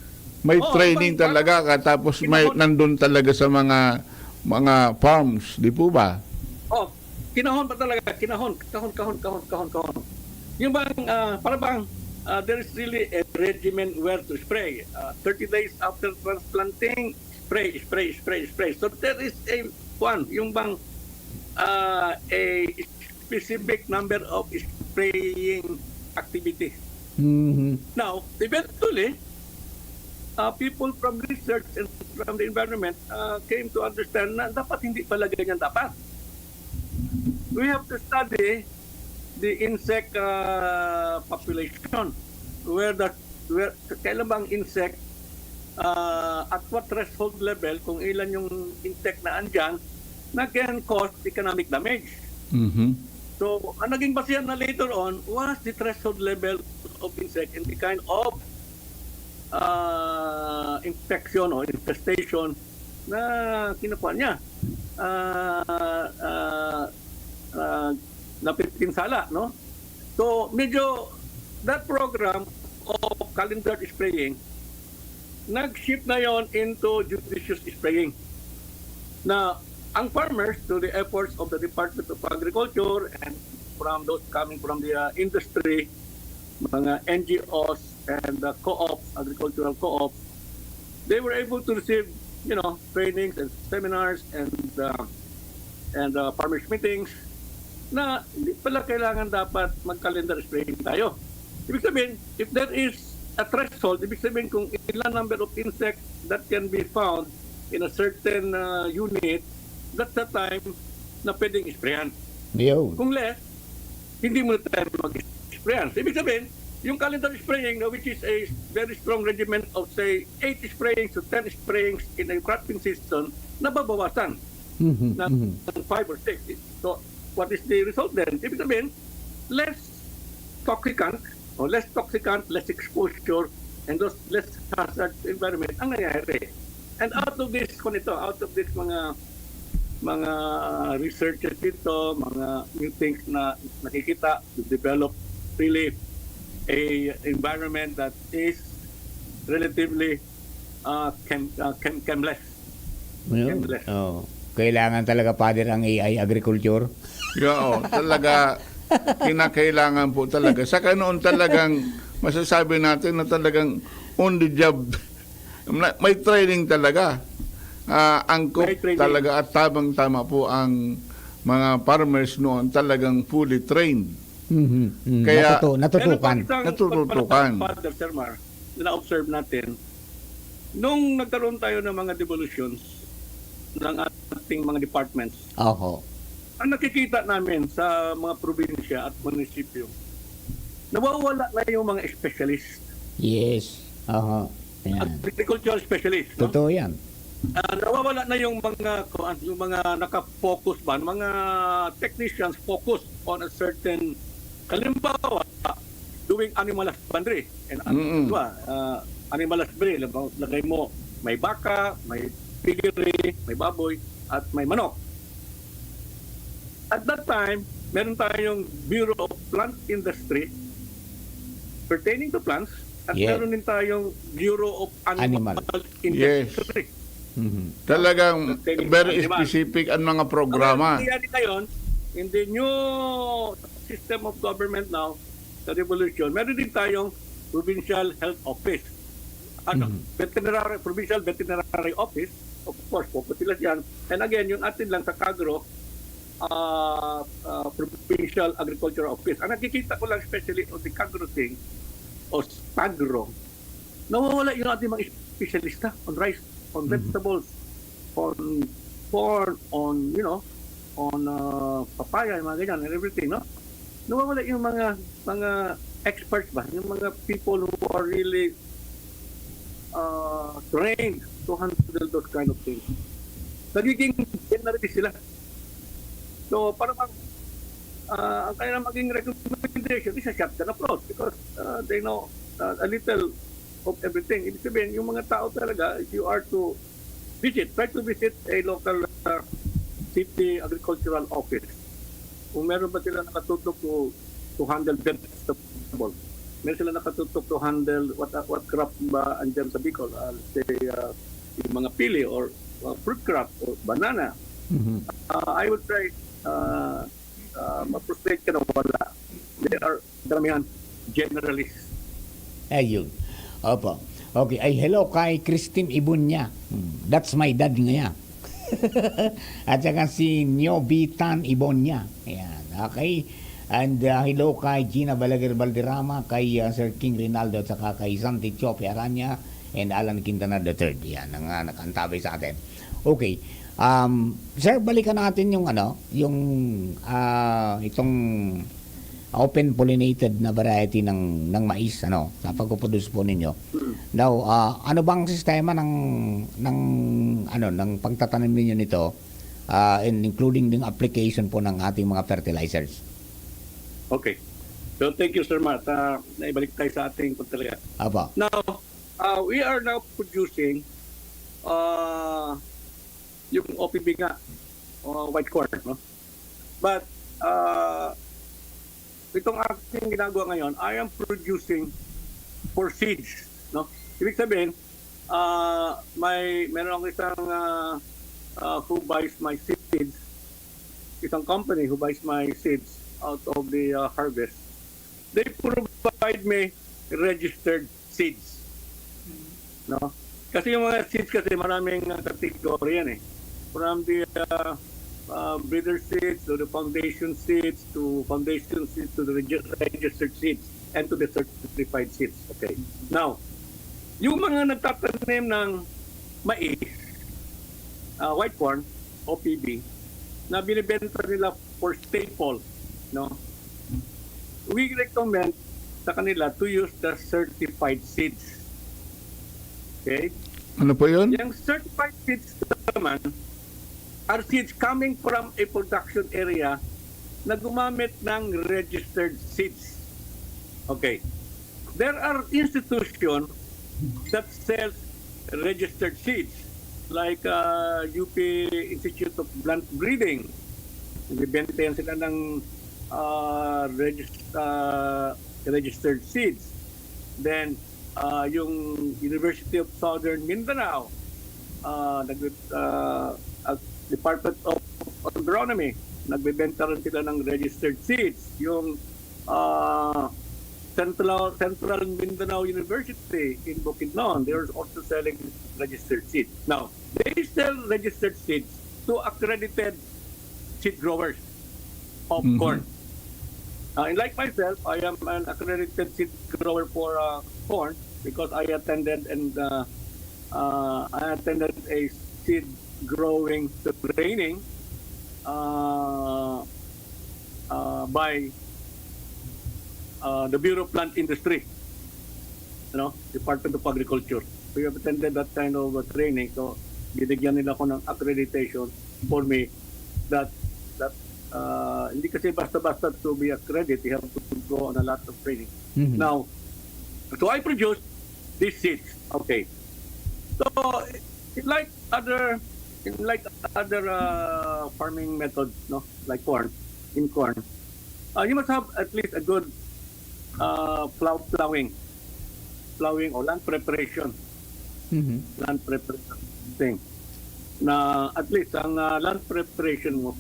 May Oo, training bang, talaga, katapos may kinahon- nandun talaga sa mga, mga farms, di po ba? Oh, kinahon pa talaga, kinahon, kahon, kahon, kahon, kahon, kahon. Yung bang, ah, para bang, ah, there is really a regimen where to spray. Ah, thirty days after transplanting, spray, spray, spray, spray. So there is a, one, yung bang, ah, a specific number of spraying activity. Mhm. Now, eventually, uh, people from research and from the environment, uh, came to understand na dapat hindi pala ganyan dapat. We have to study the insect, uh, population. Where the, where, kailan ba ang insect, uh, at what threshold level, kung ilan yung insect na andyan, na can cause economic damage. Mhm. So, ang naging basihan na later on was the threshold level of insect and the kind of, uh, infection or infestation na kinukuha niya. Ah, ah, ah, napipinsala, no? So, medyo that program of calendar spraying, nag-shift na yon into judicious spraying. Na ang farmers, through the efforts of the Department of Agriculture and from those coming from the, uh, industry, mga N G Os and, uh, co-ops, agricultural co-ops, they were able to receive, you know, trainings and seminars and, uh, and, uh, farmers meetings na hindi pala kailangan dapat mag-calendar spraying tayo. Ibig sabihin, if there is a threshold, ibig sabihin kung ilan number of insect that can be found in a certain, uh, unit, that's the time na pwedeng sprayan. Yun. Kung less, hindi mo na tayo mag-sprayan. So, ibig sabihin, yung calendar spraying, no, which is a very strong regimen of, say, eight sprayings to ten sprayings in a cropping season, nababawasan Mhm, na mhm. ng five or six. So, what is the result then? Ibig sabihin, less toxicant, o less toxicant, less exposure, and thus less hazard to environment ang nangyayari. And out of this, kung ito, out of this mga mga researches dito, mga new things na nakikita, to develop really a environment that is relatively uh, chem, uh, chem, chemless. Yun. Endless. Oh. Kailangan talaga, Father, ang A I agriculture. Oo, talaga, kinakailangan po talaga. Saka noon talagang masasabi natin na talagang on the job, na- may training talaga. Ah, angkop May training. Talaga at tamang-tama po ang mga farmers noon talagang fully trained. Mhm. Mm. Kaya- Natutu- natutukan. Meron pa isang Natututukan. Father Sir Mar, na na-observe natin, nung nagkaroon tayo ng mga devolutions ng ating mga departments, Oho. ang nakikita namin sa mga probinsya at munisipyo, nawawala na yung mga specialist, Yes. Oho. Yan. agricultural specialist. No? Totoo yan. Ah, nawawala na yung mga kuan, yung mga naka-focus ba, mga technicians focus on a certain, halimbawa, doing animal husbandry. And ano Mm-mm. ba, ah, animal husbandry, lagay mo, may baka, may piggery, may baboy, at may manok. At that time, meron tayong Bureau of Plant Industry pertaining to plants, at Yeah. meron din tayong Bureau of Animal, Animal. Industry. Mhm. Talagang Pertaining very to animal. specific ang mga programa. Ang nangyayari ngayon, in the new system of government now, sa devolution, meron din tayong Provincial Health Office. Ano, Mhm. veterinary, Provincial Veterinary Office, of course, focus sila dyan. And again, yung atin lang sa Kagro, ah, ah, Provincial Agricultural Office. Ang nakikita ko lang, especially on the Kagro thing, o Stagro, nawawala yung ating mga espesyalista on rice, on Mhm. vegetables, on corn, on, you know, on uh, papaya, yung mga ganyan, and everything, no? Nawawala yung mga mga experts ba, yung mga people who are really uh, trained to handle those kind of things. Nagiging generalist sila. So, parang ang, uh, ang kanilang maging recommendation is a shotgun approach because uh, they know uh, a little of everything. Ibig sabihin, yung mga tao talaga, if you are to visit, try to visit a local uh, city agricultural office. Kung meron ba sila nakatutok to, to handle vegetable, meron sila nakatutok to handle what what crop ba andyan sa Bicol, uh, let's say uh, yung mga pili or uh, fruit crop or banana. Mhm. Uh, I would say uh, uh, ma-frustrate ka na wala. They are karamihan generalist. Ayun. Opo. Okay. Ay, hello kay Christine Ibonya. Hmm, that's my dad ngaya. At saka si Nyobitan Ibonya. Ayan. Okay. And uh, hello kay Gina Balaguer Valderrama, kay uh, Sir King Rinaldo, at saka kay Santi Chope Aranya and Alan Quintana the third. Yan, ang uh, nakaantabay sa atin. Okay. Um, sir, balikan natin yung ano, yung uh, itong open pollinated na variety ng ng mais, ano, sa pagpo-produce po ninyo. Now, uh, ano bang sistema ng ng ano, ng pagtatanim ninyo nito, uh, and including ding application po ng ating mga fertilizers? Okay. So thank you, Sir Matt. Uh, naibalik tayo sa ating pagtalaya. Aba. Now, uh, we are now producing uh, yung O P B nga, uh, white corn, no? But uh, itong aking ginagawa ngayon, I am producing for seeds, no? Ibig sabihin, uh, may meron akong isang uh, uh, who buys my seeds, isang company who buys my seeds out of the uh, harvest. They provide me registered seeds. No? Kasi yung mga seeds kasi maraming uh, category yan eh. From the uh, uh, breeder seeds to the foundation seeds to foundation seeds to the regi- registered seeds and to the certified seeds. Okay. Now, yung mga nagtatanim ng mais, uh, white corn, O P B, na binibenta nila for staple, no? We recommend sa kanila to use the certified seeds. Okay? Ano po yun? Yung certified seeds naman are seeds coming from a production area na gumamit ng registered seeds. Okay. There are institutions that sells registered seeds. like uh, U P Institute of Plant Breeding. Nagbebenta yan sila ng uh, regis- uh, registered seeds. Then, uh, yung University of Southern Mindanao, uh, nag- uh, Department of Agronomy, nagbebenta rin sila ng registered seeds. Yung uh, Central Central Mindanao University in Bukidnon, they're also selling registered seeds. Now, they sell registered seeds to accredited seed growers of Mhm. corn. Uh, and like myself, I am an accredited seed grower for uh, corn because I attended and uh, uh, I attended a seed growing training uh, uh, by uh, the Bureau of Plant Industry, you know, Department of Agriculture. We have attended that kind of uh, training, so binigyan nila ako ng accreditation for me that that uh, hindi kasi basta-basta to be accredited, you have to go on a lot of training. Mhm. Now, so I produce these seeds. Okay. So, like other like other uh, farming methods, no, like corn, in corn, uh, you must have at least a good uh, plow plowing, plowing or land preparation, Mhm. land preparation thing. Na at least ang uh, land preparation mo,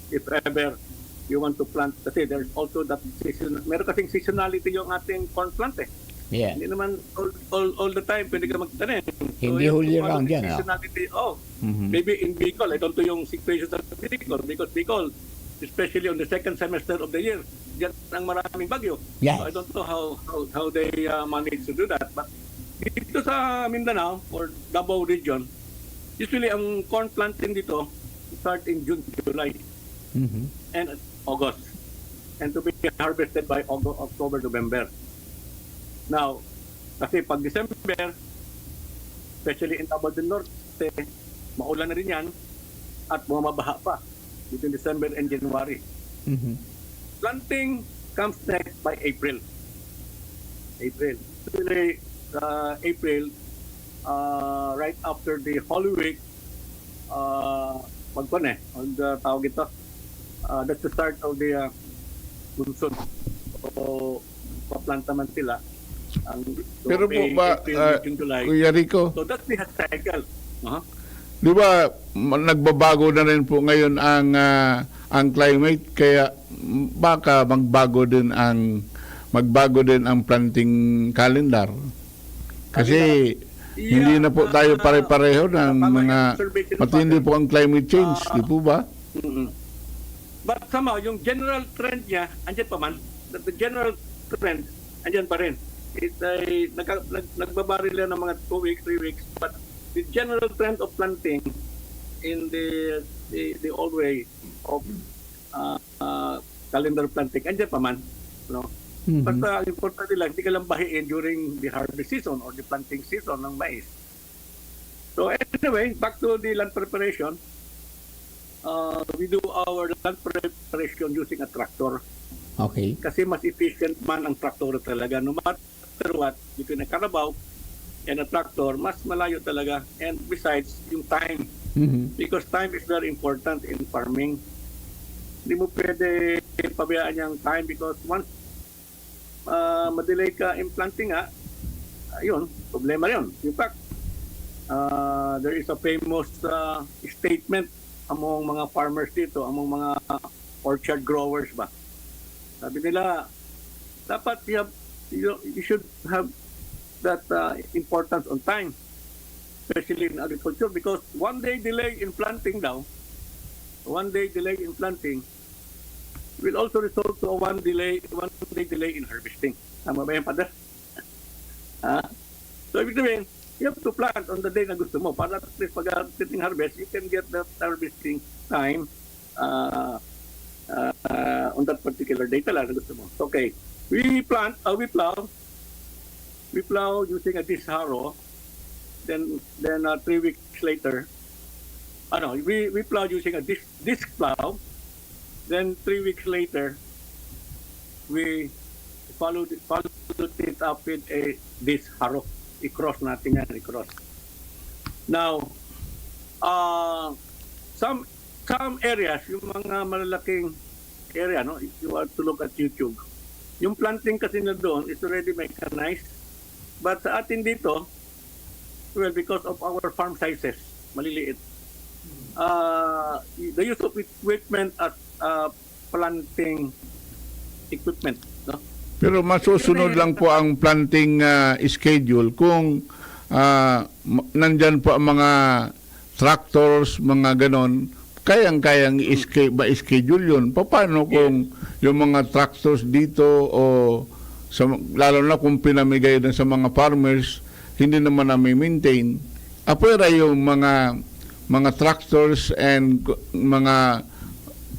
if ever you want to plant, kasi there's also that season, meron kasing seasonality yung ating corn plant eh. Yeah. Hindi naman all, all, all the time pwede ka magtanim. So, Hindi you have all to year follow round the yan, ah. seasonality. Oh, Mhm. maybe in Bicol, I don't know yung situation sa Bicol, because Bicol, especially on the second semester of the year, diyan ang maraming bagyo. Yes. So, I don't know how, how, how they uh, manage to do that. But dito sa Mindanao or Davao region, usually ang corn planting dito start in June, July, Mhm. and August. And to be harvested by August, October, November. Now, kasi pag December, especially in Davao del Norte, maulan na rin yan at bumabaha pa between December and January. Mhm. Planting comes next by April. April. Actually, uh, April, uh, right after the Holy Week, uh, magkon eh, ang uh, tawag ito, uh, that's the start of the uh, monsoon. So, paplanta man sila. Ang, so, Pero po May, ba, April, ah, May, June, July. Kuya Rico? So that's the cycle. Uh-huh. Di ba, ma- nagbabago na rin po ngayon ang ah, ang climate, kaya baka magbago din ang magbago din ang planting calendar. Kasi Calendar. Hindi Yeah, na po tayo ah, pare-pareho ng baka mga yung observation matindi pattern. po ang climate change, Ah, di po ba? Mm-mm. But somehow, yung general trend niya, andyan pa man. That the general trend, andyan pa rin. It ay nagka- nag- nagbabari lang ng mga two weeks, three weeks, but the general trend of planting in the the, the old way of uh, uh, calendar planting, andyan pa man, no? Mhm. Basta ang importante lang, hindi ka lang bahiin during the harvest season or the planting season ng mais. So anyway, back to the land preparation. Uh, we do our land preparation using a tractor. Okay. Kasi mas efficient man ang traktor talaga. No matter what, between a carabao and a tractor, mas malayo talaga. And besides, yung time. Mhm. Because time is very important in farming. Hindi mo pwede pabayaan yung time because once uh, madelay ka in planting nga, ayun, problema yun. In fact, uh, there is a famous uh, statement among mga farmers dito, among mga orchard growers ba. Sabi nila, dapat you, have, you, you should have that uh, importance on time, especially in agriculture, because one day delay in planting daw, one day delay in planting will also result to a one delay, one day delay in harvesting. Tama ba yan, Father? Ha? So, ibig sabihin, you have to plant on the day na gusto mo para at least pag harvesting harvest, you can get that harvesting time uh, uh, on that particular day talaga na gusto mo. Okay. We plant, uh, we plow, we plow using a disc harrow. Then, then uh, three weeks later, ano, we, we plow using a disc, disc plow. Then, three weeks later, we followed, followed it up with a disc harrow. I-cross natin yan, i-cross. Now, Ah, some some areas, yung mga malalaking area, no, if you are to look at YouTube, yung planting kasi na doon is already mechanized. But sa atin dito, well, because of our farm sizes, maliliit, uh, the use of equipment as uh, planting equipment, no? Pero masusunod lang po ang planting ah, schedule kung ah, ma- nandyan po ang mga tractors, mga ganon, kayang-kayang i-sch- ma-schedule yun. Paano kung yung mga tractors dito o sa, lalo na kung pinamigay na sa mga farmers, hindi naman na maintain. Apwera yung mga mga tractors and mga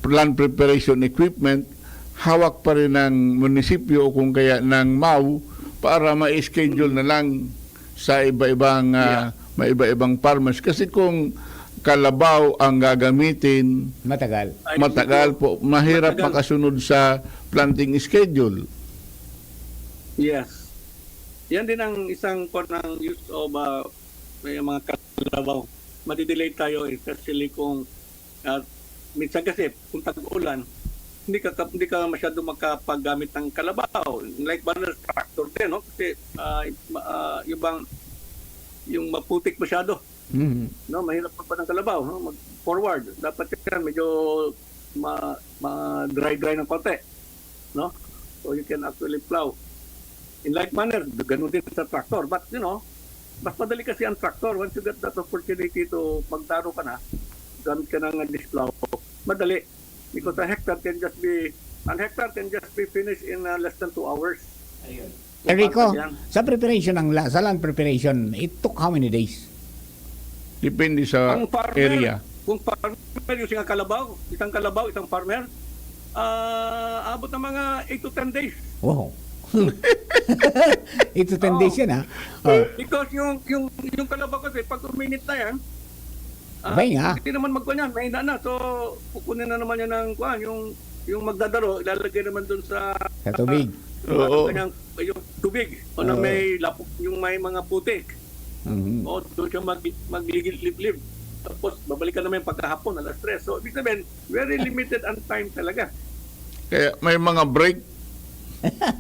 land preparation equipment, hawak pa rin ng munisipyo o kung kaya ng mau para ma-schedule na lang sa iba-ibang ah, may iba-ibang farmers. Kasi kung kalabaw ang gagamitin, Matagal. Ay, matagal po, mahirap matagal. Makasunod sa planting schedule. Yes. Yan din ang isang po ng use of uh, may mga kalabaw. Madidelay tayo, especially kung uh, minsan kasi kung tag-ulan, hindi ka hindi ka masyado makapaggamit ng kalabaw. Like ba tractor din, no? Kasi uh, ma- uh, yung bang yung maputik masyado, Mhm. no? Mahirap pa ng kalabaw, no? Mag forward. Dapat yan medyo ma, ma dry dry ng konti, no? So you can actually plow. In like manner, ganun din sa tractor. But, you know, mas madali kasi ang tractor. Once you get that opportunity to magdaro ka na, gamit ka ng disc plow, madali. Because a hectare can just be, an hectare can just be finished in uh, less than two hours. Enrico, Yan. Sa preparation ng la- sa land preparation, it took how many days? Depende sa Ang farmer, area. Kung farmer, yung isang kalabaw, isang kalabaw, isang farmer, ah abot ng mga eight to ten days. Wow. Eight to ten days yan, ha? Oh. Because yung yung yung kalabaw kasi pag uminit na yan, ah, Abay nga. Hindi naman magkuan yan, mahina na. So kukunin na naman yan ng kuan, yung yung magdadaro, ilalagay naman doon sa Sa tubig. Oo. Kanyang, yung tubig o na Oo. May lapok, yung may mga putik. Mhm. O doon siya mag magligid-liblib. Tapos babalikan naman yung pagkahapon alas tres. So ibig sabihin, very limited ang time talaga. Kaya may mga break.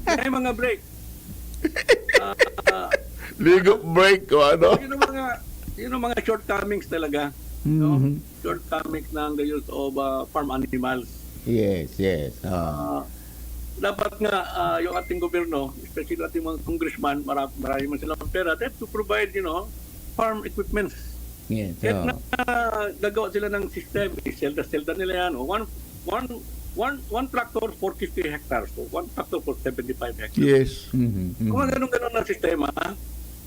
May mga break. Ah, ah, Ligo break o ano. yun ang mga yun ang mga shortcomings talaga, no? Mhm. Shortcomings ng the use of uh, farm animals. Yes, yes. Ah. Ah, dapat nga ah, yung ating gobyerno, especially ating mga congressman, mara- marami man silang pera, they have to provide, you know, farm equipments. Yes. Kahit Oh. na gagawa sila ng system, iselda-selda nila yan. O one, one, one, one tractor for fifty hectares. So one tractor for seventy-five hectares. Yes. Mhm, mhm. Kung ganun-ganun na sistema,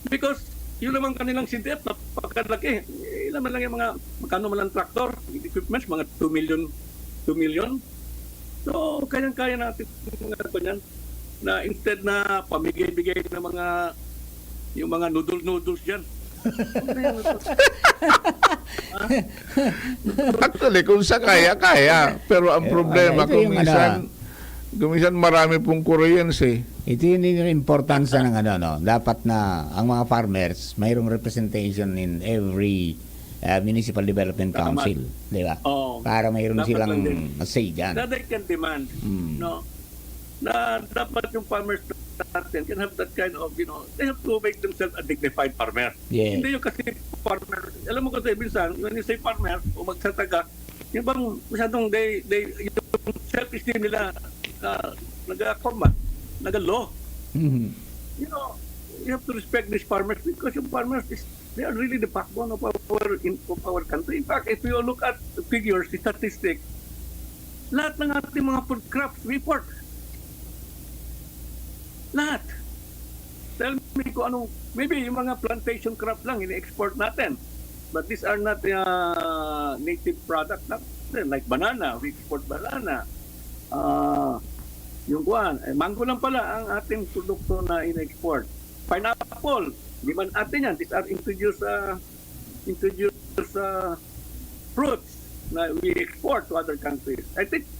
because yun naman kanilang C D F, napakalaki. Eh, ilan man lang yung mga, magkano man lang tractor, equipments, mga two million, two million. So, kayang-kaya natin mga ganyan. Na instead na pamigay-bigay ng mga, yung mga noodle-noodles dyan. Actually, kung sa kaya, kaya. Pero ang Eh, problema, ano, ito kung yung minsan, ano, kung minsan marami pong kuryente. Ito yun yung importansya ng ano, no? Dapat na ang mga farmers, mayroong representation in every uh, municipal development Tama. council, di ba? Oo. Para mayroon Dapat silang lang din. Say dyan. That they can demand, Mm. no? Na dapat yung farmers natin can have that kind of, you know, they have to make themselves a dignified farmer. Yes. Hindi yung kasi farmer, alam mo kasi minsan, when you say farmer o magsasaka, yung bang masyadong they, they, yung self-esteem nila, uh, nag-combat, nag-low. Mhm. You know, you have to respect these farmers because yung farmers is, they are really the backbone of our in, of our country. In fact, if you look at figures, statistics, lahat ng ating mga food crops we import. Lahat. Tell me kung anong, maybe yung mga plantation crop lang ini-export natin. But these are not uh, native product natin. Like banana, we export banana. Ah, yung kuan, eh, mango lang pala ang ating produkto na in-export. Pineapple, di man atin yan. These are introduced uh, introduced uh, fruits na we export to other countries. I think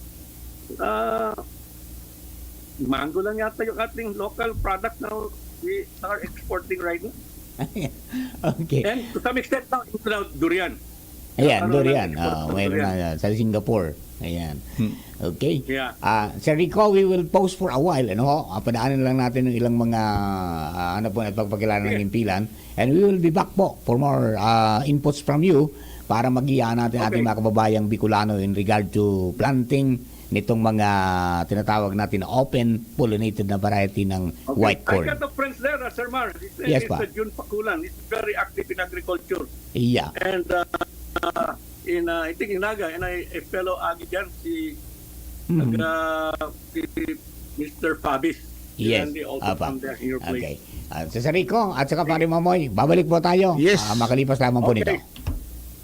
uh, mango lang yata yung ating local product na we are exporting right now. Okay. And to some extent now, it's now durian. Ayan, nagkakaroon ng durian. Export Ah, ng mayroon durian. na sa Singapore. Ayan. Hmm. Okay. Yeah. Ah, Sir Rico, we will pause for a while, ano ho? Ah, padaanin lang natin yung ilang mga, ah, ano po, at pagpakilala ng Sige. himpilan. And we will be back po for more, ah, inputs from you para magiyahan natin ating Okay. mga kababayang Bicolano in regard to planting nitong mga tinatawag natin na open pollinated na variety ng Okay. white I corn. got a friend there, uh, Sir Mar. His name Yes, is, pa. uh, Jun Pakulan. He's very active in agriculture. Yeah. And, uh, uh, in, uh, I think in Naga, and I, a fellow Agi dyan, si, Mhm. taga, si Mister Fabis. Yes. And they also Apa. come there in your place. Okay. Ah, Sir Rico at saka Pare Mamoy, babalik po tayo. Yes. Ah, makalipas lamang po Okay. nito.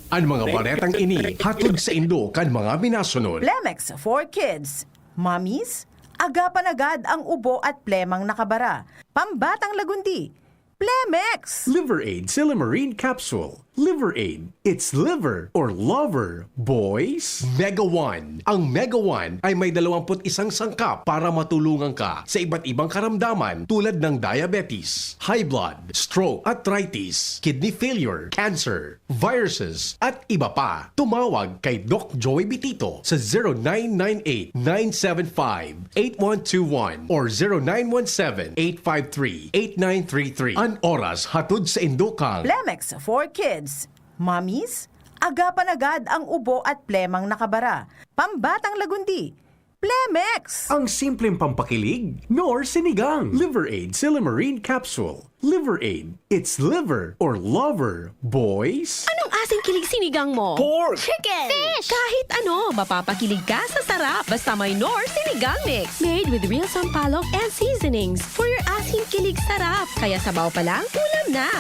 Ang mga Thank you, baretang sir. ini Thank you. hatod sa indo kan mga minasunod. Plemex for Kids. Mommies, agapan agad ang ubo at plemang nakabara. Pambatang lagundi, Plemex! Liver Aid Silymarin Capsule. Liver Aid. It's liver or lover, boys. Mega One. Ang Mega One ay may dalawampu't isang sangkap para matulungan ka sa iba't ibang karamdaman tulad ng diabetes, high blood, stroke, arthritis, kidney failure, cancer, viruses, at iba pa. Tumawag kay Doc Joey Bitito sa zero nine nine eight, nine seven five, eight one two one or zero nine one seven, eight five three, eight nine three three. An oras hatod sa indo kang Plemex for Kids. Mommies, agapan agad ang ubo at plemang nakabara. Pambatang lagundi, Plemex! Ang simpleng pampakilig, nor sinigang. Liver Aid Silymarin Capsule. Liver Aid. It's liver or lover, boys. Anong asing kilig sinigang mo? Pork! Chicken! Fish! Kahit ano, mapapakilig ka sa sarap. Basta may Knorr Sinigang Mix. Made with real sampalok and seasonings. For your asing kilig sarap. Kaya sabaw pa lang, ulam na.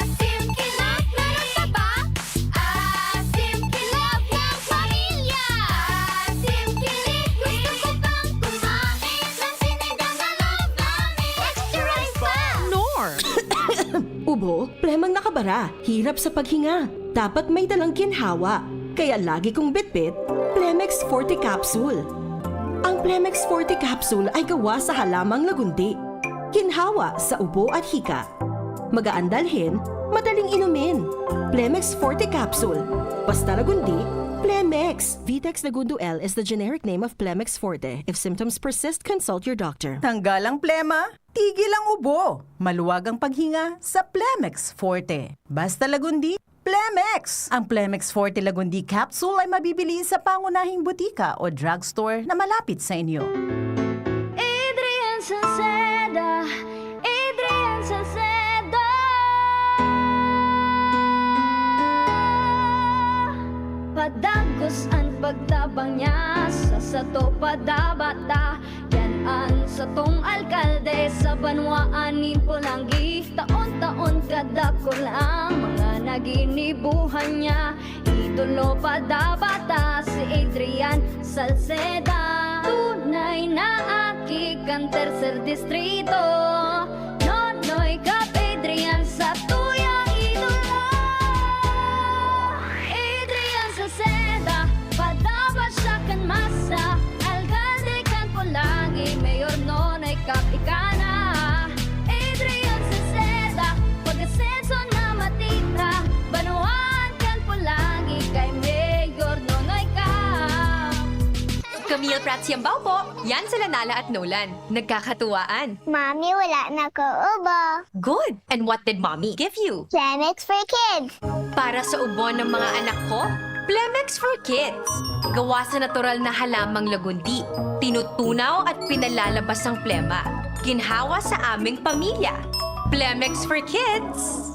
Asim kilig, meron ka ba? Asim kilig ng pamilya. Asim kilig, gusto ko pang kumain ng sinigang na loob namin. Extra rice pa! Knorr! Ubo, plemang nakabara, hirap sa paghinga. Dapat may dalang ginhawa. Kaya lagi kong bitbit, Plemex Forte Capsule. Ang Plemex Forte Capsule ay gawa sa halamang lagundi. Ginhawa sa ubo at hika. Magaan dalhin, madaling inumin. Plemex Forte Capsule. Basta lagundi, Plemex. Vitex Lagundo L is the generic name of Plemex Forte. If symptoms persist, consult your doctor. Tanggal ang plema, tigil ang ubo. Maluwag ang paghinga sa Plemex Forte. Basta lagundi, Plemex! Ang Plemex Forte Lagundi Capsule ay mabibili sa pangunahing butika o drugstore na malapit sa inyo. Adrian Salceda, Adrian Salceda. Padagos an pagtabang niya sa sato padabata. Yan an satong alkalde sa banwaan nin Polangui. Taon-taon kadakul ang mga naginibuhan niya. Idolo padabata si Adrian Salceda. Tunay na aki kan Tercer Distrito. Nonoy Kap Adrian sa tuyang idolo. Adrian Salceda, padaba siya kan masa. Alkalde kan Polangui, Mayor Nonoy Kap ika na. Adrian Salceda, pag-asenso na matira. Banwaan kan Polangui kay Mayor Nonoy Kap. Camille Prats Yambao po. Yan sila Nala at Nolan. Nagkakatuwaan. Mami, wala na ko ubo. Good! And what did Mommy give you? Plemex for Kids. Para sa ubo ng mga anak ko, Plemex for Kids. Gawa sa natural na halamang lagundi. Tinutunaw at pinalalabas ang plema. Ginhawa sa aming pamilya. Plemex for Kids.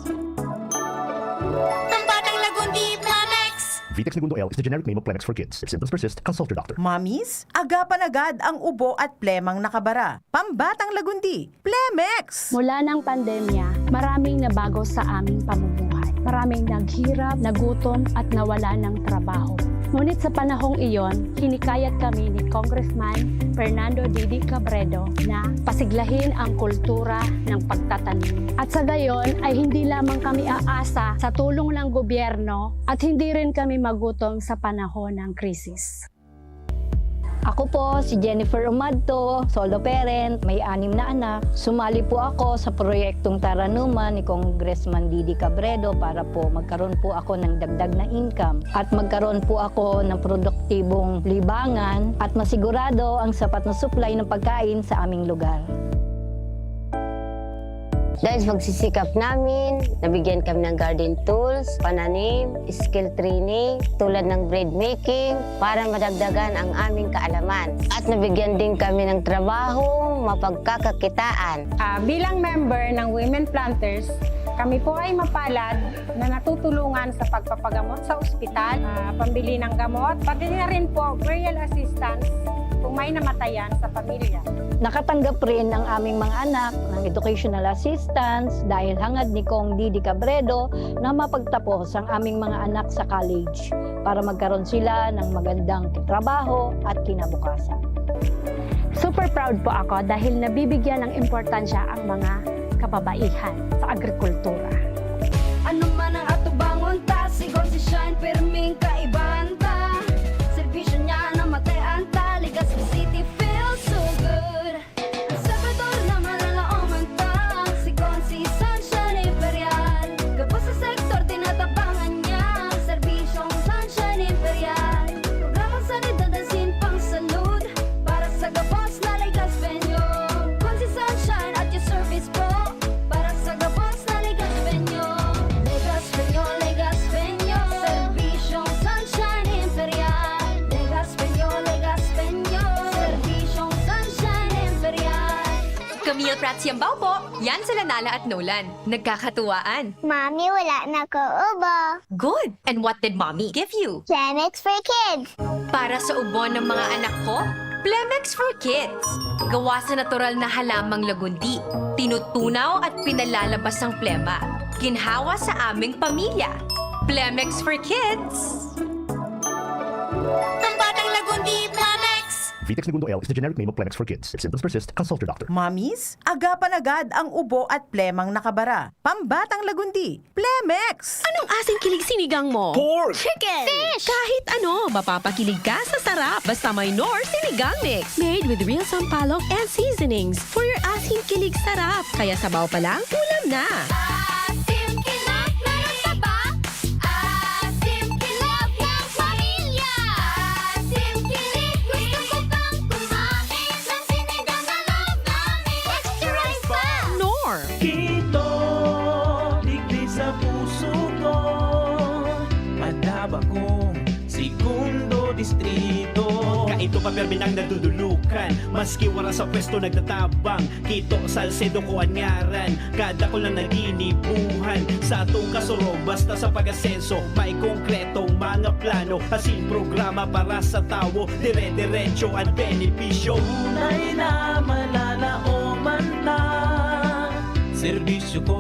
Pambatang lagundi, Plemex! Vitex Lagundo L is the generic name of Plemex for Kids. If symptoms persist, consult your doctor. Mommies, agapan agad ang ubo at plemang nakabara. Pambatang lagundi, Plemex! Mula ng pandemya, maraming nabago sa aming pamumuhay. Maraming naghirap, nagutom, at nawala ng trabaho. Ngunit sa panahong iyon, hinikayat kami ni Congressman Fernando Didi Cabredo na pasiglahin ang kultura ng pagtatanim. At sa gayon ay hindi lamang kami aasa sa tulong ng gobyerno at hindi rin kami magutom sa panahon ng krisis. Ako po si Jennifer Umadto, solo parent, may anim na anak. Sumali po ako sa proyektong Taranuman ni Congressman Didi Cabredo para po magkaroon po ako ng dagdag na income at magkaroon po ako ng produktibong libangan at masigurado ang sapat na supply ng pagkain sa aming lugar. Dahil sa pagsisikap namin, nabigyan kami ng garden tools, pananim, skill training, tulad ng bread making, para madagdagan ang aming kaalaman. At nabigyan din kami ng trabaho, mapagkakakitaan. Ah, bilang member ng Women Planters, kami po ay mapalad na natutulungan sa pagpapagamot sa ospital, ah, pambili ng gamot, pati na rin po burial assistance kung may namatayan sa pamilya. Nakatanggap rin ang aming mga anak ng educational assistance dahil hangad ni Cong Didi Cabredo na mapagtapos ang aming mga anak sa college para magkaroon sila ng magandang trabaho at kinabukasan. Super proud po ako dahil nabibigyan ng importansya ang mga kababaihan sa agrikultura. Ano man ang atubangon ta, si Consi Shine, pirming kaibahan ta. Serbisyo niya na matean ta, Legazpi City feels so good. Ang Salvador na maralaoman ta, si Consi Sunshine Imperial. Gabos sa sektor, tinatabangan niya, serbisyong Sunshine Imperial. Programang sanidad asin pangsalud, para sa gabos na Legazpeño. Consi Sunshine at your service po, para sa gabos na Legazpeño. Legazpeño, Legazpeño, serbisyong Sunshine Imperial. Legazpeño, Legazpeño, serbisyong Sunshine Imperial. Camille Prats Yambao po. Yan sila Nala at Nolan. Nagkakatuwaan. Mami, wala na ko ubo. Good! And what did Mommy give you? Planex for Kids. Para sa ubo ng mga anak ko, Plemex for Kids. Gawa sa natural na halamang lagundi. Tinutunaw at pinalalabas ang plema. Ginhawa sa aming pamilya. Plemex for Kids. Pambatang Lagundi, Plemex! Vitex Negundo L is the generic name of Plemex for Kids. If symptoms persist, consult your doctor. Mommies, agapan agad ang ubo at plemang nakabara. Pambatang Lagundi, Plemex! Anong asing kilig sinigang mo? Pork! Chicken! Fish! Kahit ano, mapapakilig ka sa sarap. Basta may Knorr Sinigang Mix. Made with real sampalok and seasonings. For your asing kilig sarap. Kaya sabaw pa lang, ulam na! Asim kilig, meron pa ba? Asim kilig ng pamilya! Asim kilig, gusto ko pang kumain ng sinigang na love namin. Extra rice pa! Knorr! Kito, digdi sa puso ko, madaba kong segundo distrito. Kaito pa permi nang nadudulukan, maski wara sa pwesto nagtatabang. Kito, Salcedo ko an ngaran, kadakul na naginibuhan. Sa atong kasurog, basta sa pag-asenso, may konkretong mga plano, asin programa para sa tawo, dire-diretso an benepisyo. Tunay na malalaoman ta, serbisyo ko,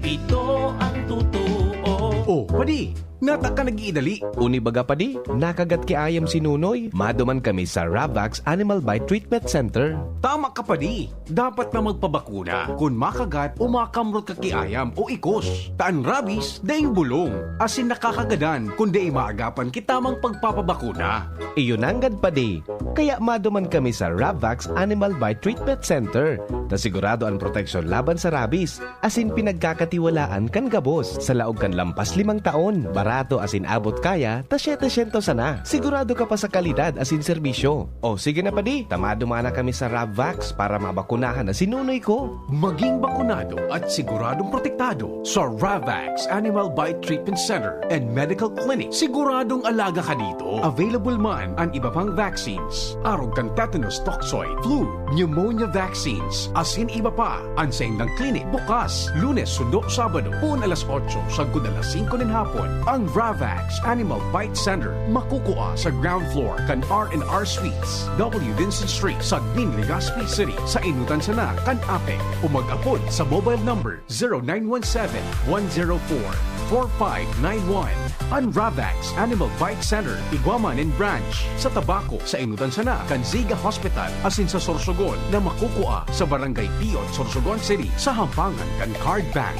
ito ang totoo. Oh, padi, nata ka nag-iidali. Uni baga, padi, nakagat ki ayam si Nunoy? Maduman kami sa Ravax Animal Bite Treatment Center. Tama ka, padi. Dapat na magpabakuna kun makagat o makamrot ka ki ayam o ikos. Ta an rabies, daing bulong, asin nakakagadan kun dai maagapan ki tamang pagpapabakuna. Iyo nanggad, padi. Kaya maduman kami sa Ravax Animal Bite Treatment Center, ta sigurado an proteksyon laban sa rabies, asin pinagkakatiwalaan kan gabos. Sa laog kan lampas limang taon, barato asin abot kaya ta setecientos sana. Sigurado ka pa sa kalidad asin serbisyo. O sige na, padi, ta maduman na kami sa Ravax para mabakunahan na si Nunoy ko. Maging bakunado at siguradong protektado sa Ravax Animal Bite Treatment Center and Medical Clinic. Siguradong alaga ka dito. Available man an iba pang vaccines, arog kan tetanus toxoid, flu, pneumonia vaccines, asin iba pa. An saindang clinic bukas Lunes sundo Sabado, poon alas otso sagkod alas singko nin hapon. Ang Ravax Animal Bite Center makukua sa ground floor kan R and R Suites, W Vincent Street, Sagmin, Legazpi City, sa Inutan sana kan APEC, o mag-apod sa mobile number zero nine one seven, one zero four, four five nine one. An Ravax Animal Bite Center igwa man nin branch sa Tabaco, sa Inutan sana kan Ziga Hospital, asin sa Sorsogon na makukua sa Barangay Pion, Sorsogon City, sa hampangan kan Card Bank.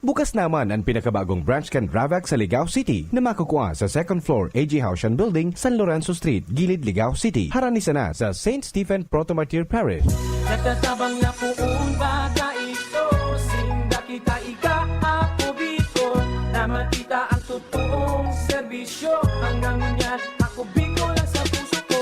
Bukas naman ang pinakabagong branch kan Ravac sa Ligao City na makukua sa second floor A G Haushan Building, San Lorenzo Street, Gilid, Ligao City, harani sana sa Saint Stephen Protomartyr Parish. Nagtatabang na poon baga ito, sinda kita ika, ako Bicol, na makita ang totoong serbisyo. Hanggang ngunyan, ako Bicol ang sa puso ko.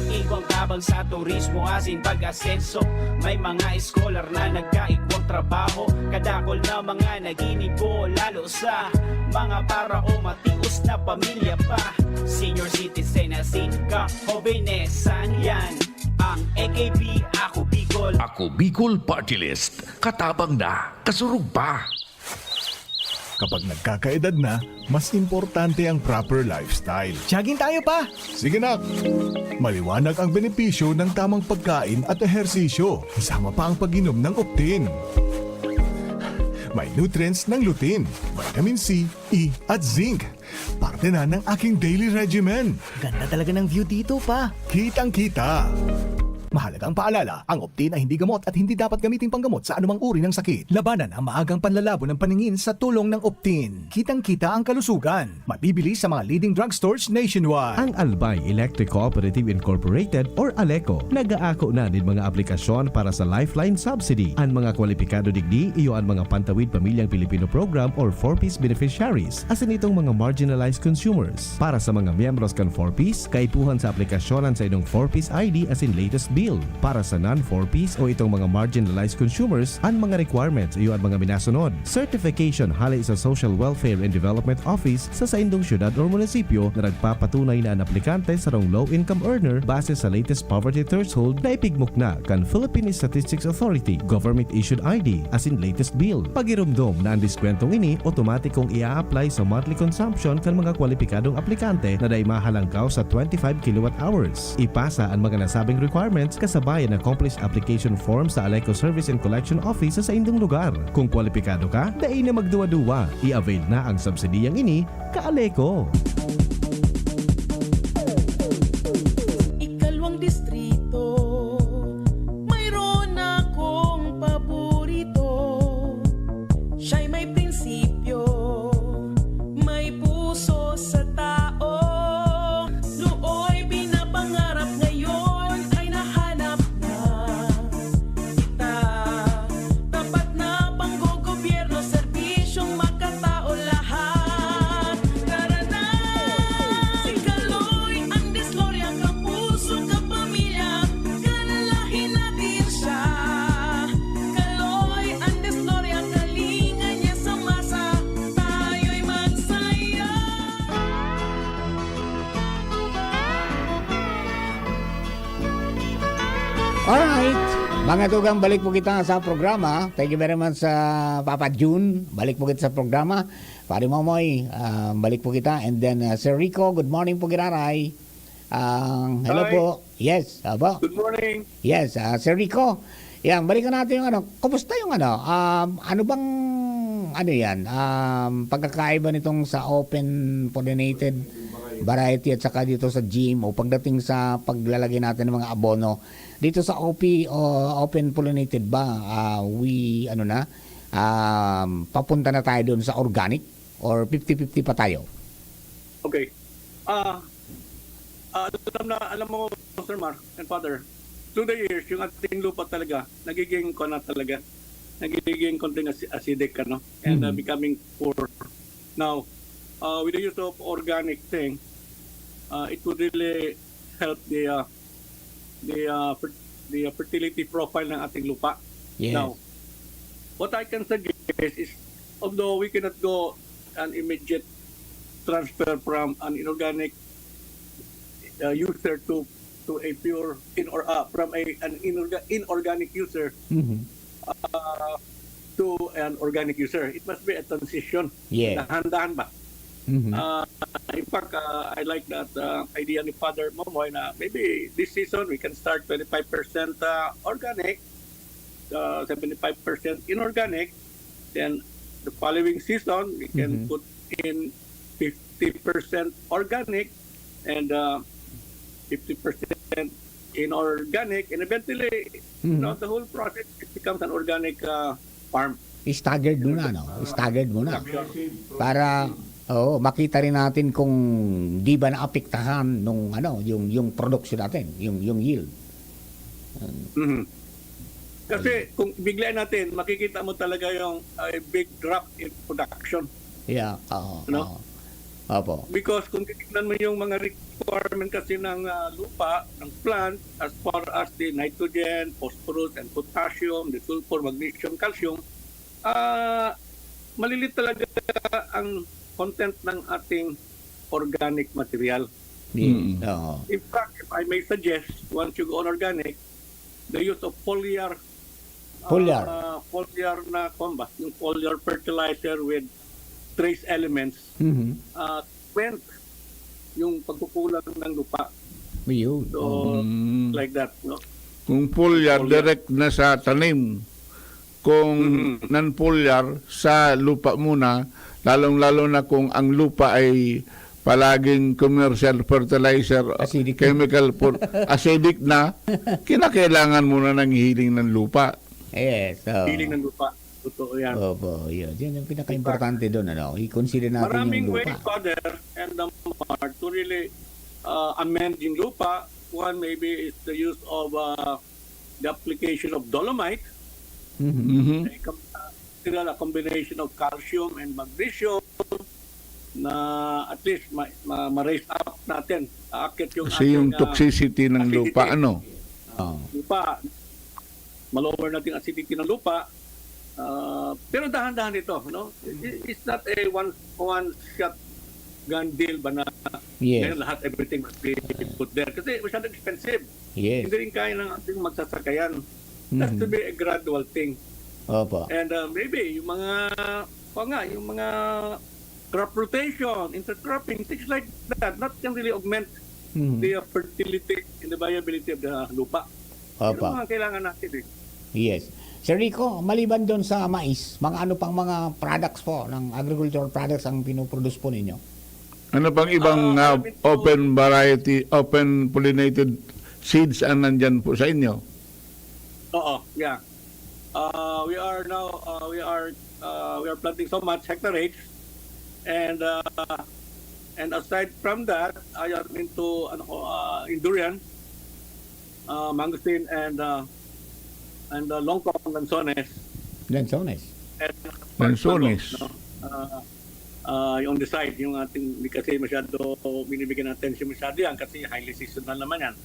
Igwang tabang sa turismo asin pag-asenso. May mga scholar na nagkaigwang trabaho. Kadakol na mga naginibo, lalo sa mga para o matios na pamilya pa. Senior citizen asin kahobenesan, yan ang A K B Ako Bicol. Ako Bicol Party List. Katabang na, kasurog pa. Kapag nagkakaedad na, mas importante ang proper lifestyle. Jogging tayo, pa! Sige, nak! Maliwanag ang benepisyo ng tamang pagkain at ehersisyo, kasama pa ang pag-inom ng Optin. May nutrients ng lutein, vitamin C, E, at zinc. Parte na ng aking daily regimen. Ganda talaga ng view dito, pa. Kitang-kita. Mahalagang paalala, ang Optin ay hindi gamot at hindi dapat gamiting panggamot sa anumang uri ng sakit. Labanan ang maagang panlalabo ng paningin sa tulong ng Optin. Kitang-kita ang kalusugan. Mabibili sa mga leading drugstores nationwide. Ang Albay Electric Cooperative Incorporated or ALECO nag-aako na nin mga aplikasyon para sa Lifeline Subsidy. An mga kwalipikado digdi iyo an mga pantawid pamilyang Pilipino program or four Ps beneficiaries, asin itong mga marginalized consumers. Para sa mga miyembros kan four Ps, kaipuhan sa aplikasyon an saindong four Ps I D asin latest bill. Para sa non-four Ps o itong mga marginalized consumers, an mga requirements iyo an mga minasunod. Certification hale sa Social Welfare and Development Office sa saindong syudad or munisipyo na nagpapatunay na an aplikante sarong low-income earner base sa latest poverty threshold na ipigmukna kan Philippine Statistics Authority, government-issued I D, asin latest bill. Pagiromdom na an diskwentong ini otomatikong ia-apply sa monthly consumption kan mga kwalipikadong aplikante na dai mahalangkaw sa twenty-five kilowatt hours. Ipasa an mga nasabing requirements kasabay an accomplished application form sa ALECO Service and Collection Office sa saindong lugar. Kung kwalipikado ka, dai na magduwa-duwa, i-avail na ang subsidiyang ini, ka-ALECO. Ikalawang distrito, mayroon akong paborito. Siya'y may prinsipyo, may puso sa tao. Nooy pinapangarap, ngayon ay nahanap na. Kita, tapat na panggogobyerno, serbisyong makatao lahat. Tara na! Si Kaloy ang disloria, kapuso, kapamilya, kalalahi natin siya. Kaloy ang disloria, kalinga niya sa masa, tayo'y magsaya. Alright. Mga tugang, balik po kita sa programa. Thank you very much, sa Papa Jun. Balik po kita sa programa. Pare Momoy, ah, balik po kita. And then, ah, Sir Rico, good morning po, giraray. Ah, hello Hi. po. Yes, abo. Good morning. Yes, ah, Sir Rico. Yan, balikan natin yung ano, kumusta yung ano, um, ano bang, ano yan, um, pagkakaiba nitong sa open pollinated variety at saka dito sa G M O pagdating sa paglalagay natin ng mga abono? Dito sa O P o open pollinated ba, ah, we, ano na, um, papunta na tayo doon sa organic or fifty fifty pa tayo? Okay. Ah, ah, alam na, alam mo, Sir Mark and Father, through the years, yung ating lupa talaga, nagiging, kuwan na talaga, nagiging konting asi-, acidic, ano, and, uh, Mm. becoming poor. Now, uh, with the use of organic thing, uh, it would really help the, uh, the, uh, fer-, the, uh, fertility profile ng ating lupa. Yes. Now, what I can suggest is, although we cannot go an immediate transfer from an inorganic, uh, user to, to a pure in or, uh, from a, an inorga-, inorganic user, Mhm. uh, to an organic user, it must be a transition. Yes. Dahan-dahan ba? Mhm. Uh, in fact, uh, I like that, uh, idea ni Father Momoy na maybe this season we can start twenty-five percent, uh, organic, uh, seventy-five percent inorganic. Then the following season, we can Mhm. put in fifty percent organic and, uh, fifty percent inorganic. And eventually, you Mhm. know, the whole process, it becomes an organic, uh, farm. Staggered muna, no? Staggered muna. Para, oo, makita rin natin kung di ba naapektahan nung, ano, yung, yung production natin, yung, yung yield. Mhm. Kasi kung biglayin natin, makikita mo talaga yung, uh, big drop in production. Yeah, oo, Ano? Oo. Opo. Because kung titignan mo yung mga requirement kasi ng, ah, lupa, ng plant, as far as the nitrogen, phosphorus, and potassium, the sulfur, magnesium, calcium, ah, malilit talaga ang content ng ating organic material. Yes. Mm. Oo. In fact, if I may suggest, once you go on organic, the use of foliar, Foliar. ah, foliar na, kwan ba? Yung foliar fertilizer with trace elements, Mhm. uh, prevent yung pagkukulang ng lupa. Yun. So, Mm. like that, no? Kung foliar, Foliar. Direk, na sa tanim. Kung Mhm. Non-foliar, sa lupa muna, lalong-lalo na kung ang lupa ay palaging commercial fertilizer, Acidic. Chemical for acidic na, kinakailangan muna ng healing ng lupa. Yes. oo. Healing ng lupa. Totoo yan. Opo, yun. Yan yung pinaka-importante doon, ano? I-consider natin Maraming yung ways, lupa. Father, and the Mart, to really uh, amend yung lupa. One maybe is the use of uh, the application of dolomite. Mhm. Mhm. May com- uh, still a combination of calcium and magnesium na at least ma- ma- ma-raise up natin. Aakit yung Kasi yung ating, uh, toxicity ng acidity. Lupa, ano? Oo. Lupa. Ma-lower natin yung acidity ng lupa. Uh, pero dahan-dahan ito, no? It- It's not a one one shot gun deal ba na Yes. ngayon lahat, everything must be put there. Kasi masyadong expensive. Yes. Hindi rin kaya ng ating magsasakayan. That's to Mhm. be a gradual thing. Opo. And uh, maybe yung mga, pa nga, yung mga crop rotation, intercropping, things like that, that can really augment Mhm. the uh, fertility and the viability of the lupa. Yun Opo. ang mga kailangan natin eh. Yes. Sir Rico, maliban doon sa mais, mga ano pang mga products po ng agricultural products ang pinoproduce po ninyo? Ano pang ibang Ah, ah, I mean, open variety, open pollinated seeds ang nandyan po sa inyo? Oo, yeah. Uh, we are now, uh, we are, uh, we are planting so much hectareage, and uh, and aside from that, I am into ano, uh, in durian, uh, mangosteen, and uh, and uh, longkong, lansones. Lansones. And Lansones. No? Uh, uh, yung on the side, yung ating hindi kasi masyado binibigyan ng attention masyado yan kasi highly seasonal naman yan.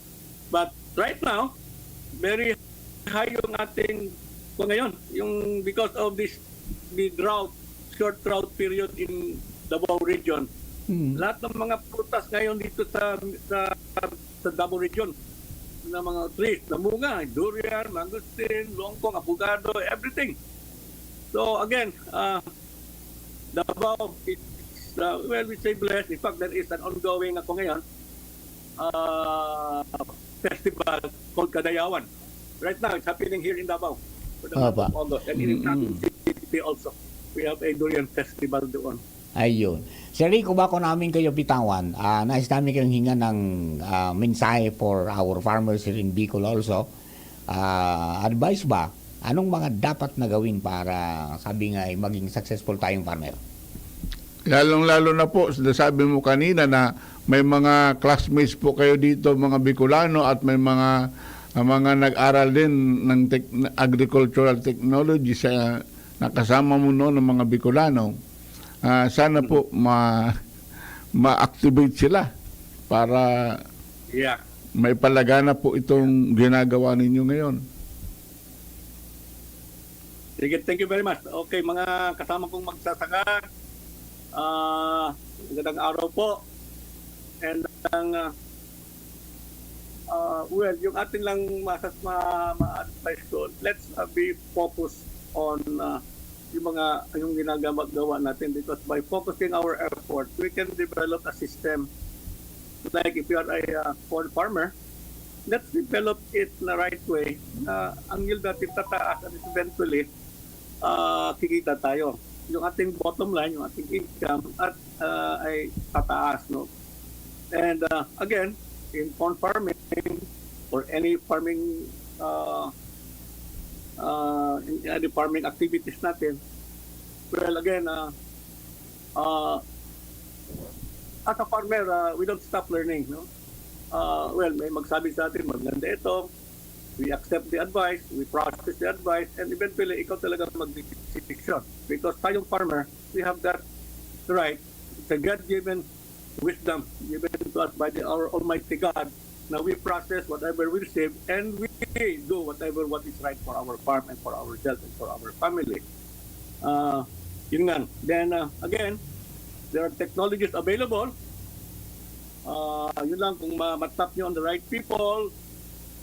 But right now, very high yung ating kung ngayon, yung because of this the drought, short drought period in Davao region. Mhm. Lahat ng mga prutas ngayon dito sa sa sa Davao region na mga trees, namunga, durian, mangosteen, longkong, avocado, everything. So again, uh, Davao, it's, uh, well, we say blessed. In fact, there is an ongoing ako ngayon, uh, festival called Kadayawan. Right now, it's happening here in Davao for the month of Opo. August. And in San City also, we have a durian festival doon. Ayun. Sir Rico, bako namin kayo pitawan, ah, nais namin kayong hingan ng ah, mensahe for our farmers here in Bicol also. Ah, advice ba? Anong mga dapat na gawin para, sabi nga, eh, maging successful tayong farmer? Lalong-lalo na po, nasabi mo kanina na may mga classmates po kayo dito, mga Bicolano, at may mga ah, mga nag-aral din ng tech- agricultural technology sa nakasama mo noon ng mga Bicolano. Ah, sana po ma ma-activate sila para Yeah. maipalaganap po itong ginagawa ninyo ngayon. Sige, thank you very much. Okay, mga kasama kong magsasaka, ah, magandang araw po. And ang, ah, ah, well, yung atin lang masas ma, ma-advise ko, let's uh, be focused on uh, yung mga yung ginagawa natin, because by focusing our effort, we can develop a system. Like if you are a uh, corn farmer, let's develop it in the right way. Uh, ang yield natin tataas and eventually uh, kikita tayo. Yung ating bottom line, yung ating income at uh, ay tataas, no? And uh, again, in corn farming or any farming uh, uh, in any farming activities natin. Well, again, uh, uh, as a farmer, uh, we don't stop learning, no? Uh, well, may magsabi sa atin, "Maganda ito." We accept the advice, we process the advice, and eventually, ikaw talaga mag-decision. Because tayong farmer, we have that right. It's a God-given wisdom given to us by the, our Almighty God, na we process whatever we receive and we do whatever what is right for our farm and for ourselves and for our family. Uh, yun nga. Then, uh, again, there are technologies available. Uh, yun lang, kung ma-, matap nyo on the right people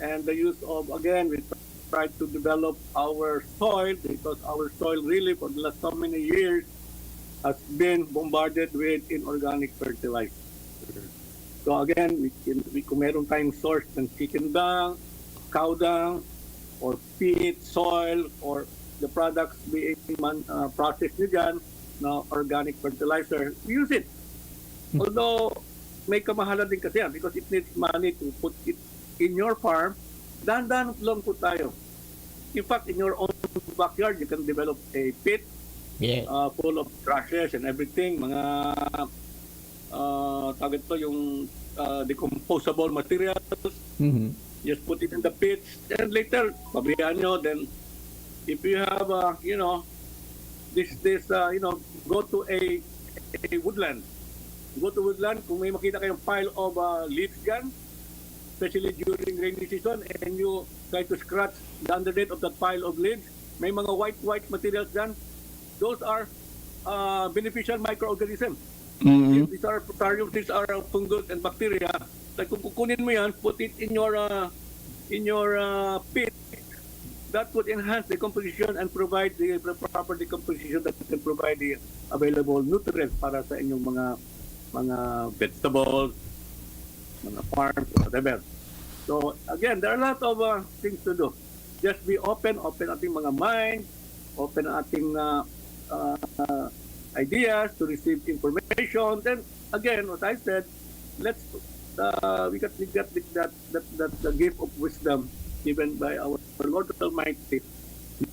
and the use of, again, we try to develop our soil because our soil really for the last so many years has been bombarded with inorganic fertilizer. So again, we can, we, kung meron tayong source ng chicken dung, cow dung, or peat, soil, or the products being man, uh, processed nyo dyan, na organic fertilizer, we use it. Although, may kamahalan din kasi yan because it needs money to put it in your farm. Dahan-dahan lang po tayo. In fact, in your own backyard, you can develop a pit Yeah. uh, full of trashes and everything, mga uh, tawag ito, yung uh, decomposable materials. Mhm. Just put it in the pits and later, pabayaan nyo. Then, if you have, uh, you know, this, this, uh, you know, go to a, a woodland. Go to woodland, kung may makita kayong pile of uh, leaves dyan, especially during rainy season, and you try to scratch the underneath of that pile of leaves, may mga white, white materials dyan. Those are uh, beneficial microorganism. Mm. These are protarium, these are fungus and bacteria. Like kung kukunin mo yan, put it in your uh, in your uh, pit, that would enhance the composition and provide the proper decomposition that can provide the available nutrients para sa inyong mga mga vegetables, mga farms, whatever. So again, there are a lot of uh, things to do. Just be open, open ating mga mind, open ang ating uh, uh, ideas to receive information. Then again, what I said, let's uh, we got we got the, that that that the gift of wisdom given by our Lord Almighty.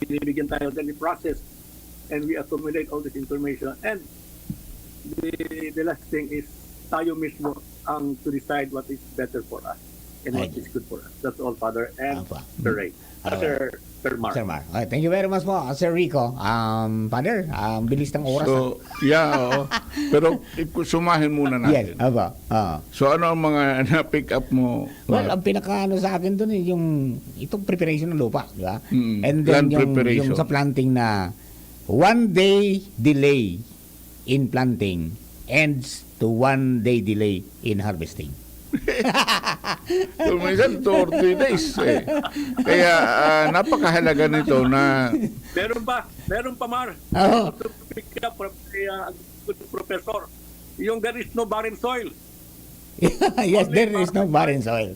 Binibigyan tayo then the process and we accumulate all this information and the, the last thing is tayo mismo ang to decide what is better for us and what Ayun. is good for us. That's all, Father and Apa. Sir Ray. Ah, Sir, Sir Mark. Sir Mark. Okay, thank you very much po, Sir Rico. Um, Father, um, bilis ng oras. So, yeah, oo. Pero ikusumahin muna ah. Yes, natin. Aba. Ah. So, ano ang mga na-pick up mo? Well, Mark? Ang pinakaano sa akin dun eh, yung itong preparation ng lupa, di ba? Mm, And then land yung, preparation. Yung sa planting na one day delay in planting ends to one day delay in harvesting. So, minsan two or three days eh. Kaya ah, napakahalaga nito na Meron pa, meron pa, Mar. Oo. To pick up from the uh, good professor. Yung there is no barren soil. Yes, there is no barren soil.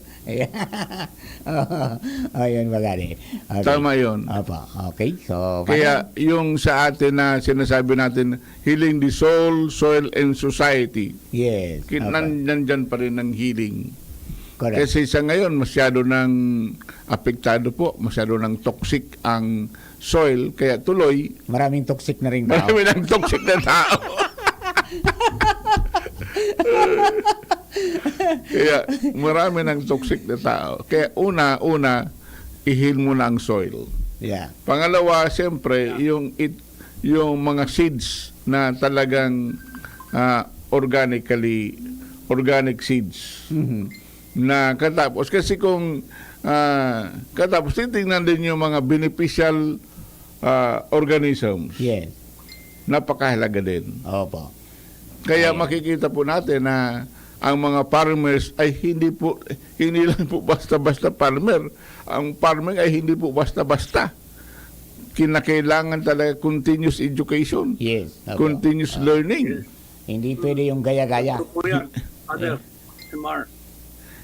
Ayun, magani. Okay. Tama yun. Apa, okay. So, Kaya yung sa atin na sinasabi natin, healing the soul, soil, and society, yes. kin- Apa. nan- nandyan pa rin ang healing. Correct. Kasi sa ngayon, masyado nang apektado po, masyado nang toxic ang soil, kaya tuloy, Maraming toxic na rin tao. marami nang toxic na tao. Kaya marami nang toxic na tao. Kaya una, una, i-heal mo na ang soil. Yeah. Pangalawa, siyempre, yung it, yung mga seeds na talagang ah, organically organic seeds. Mhm. Na katapos kasi kung ah, katapos titingnan din yung mga beneficial ah, organisms. Yes. Napakahalaga din. Opo. Kaya Ayan. Makikita po natin na ang mga farmers ay hindi po hindi lang po basta-basta farmer. Ang farming ay hindi po basta-basta. Kinakailangan talaga continuous education, Yes. Opo. continuous Ah, learning. Hindi pwede yung gaya-gaya. Ito po yan. Father, Sir Mark.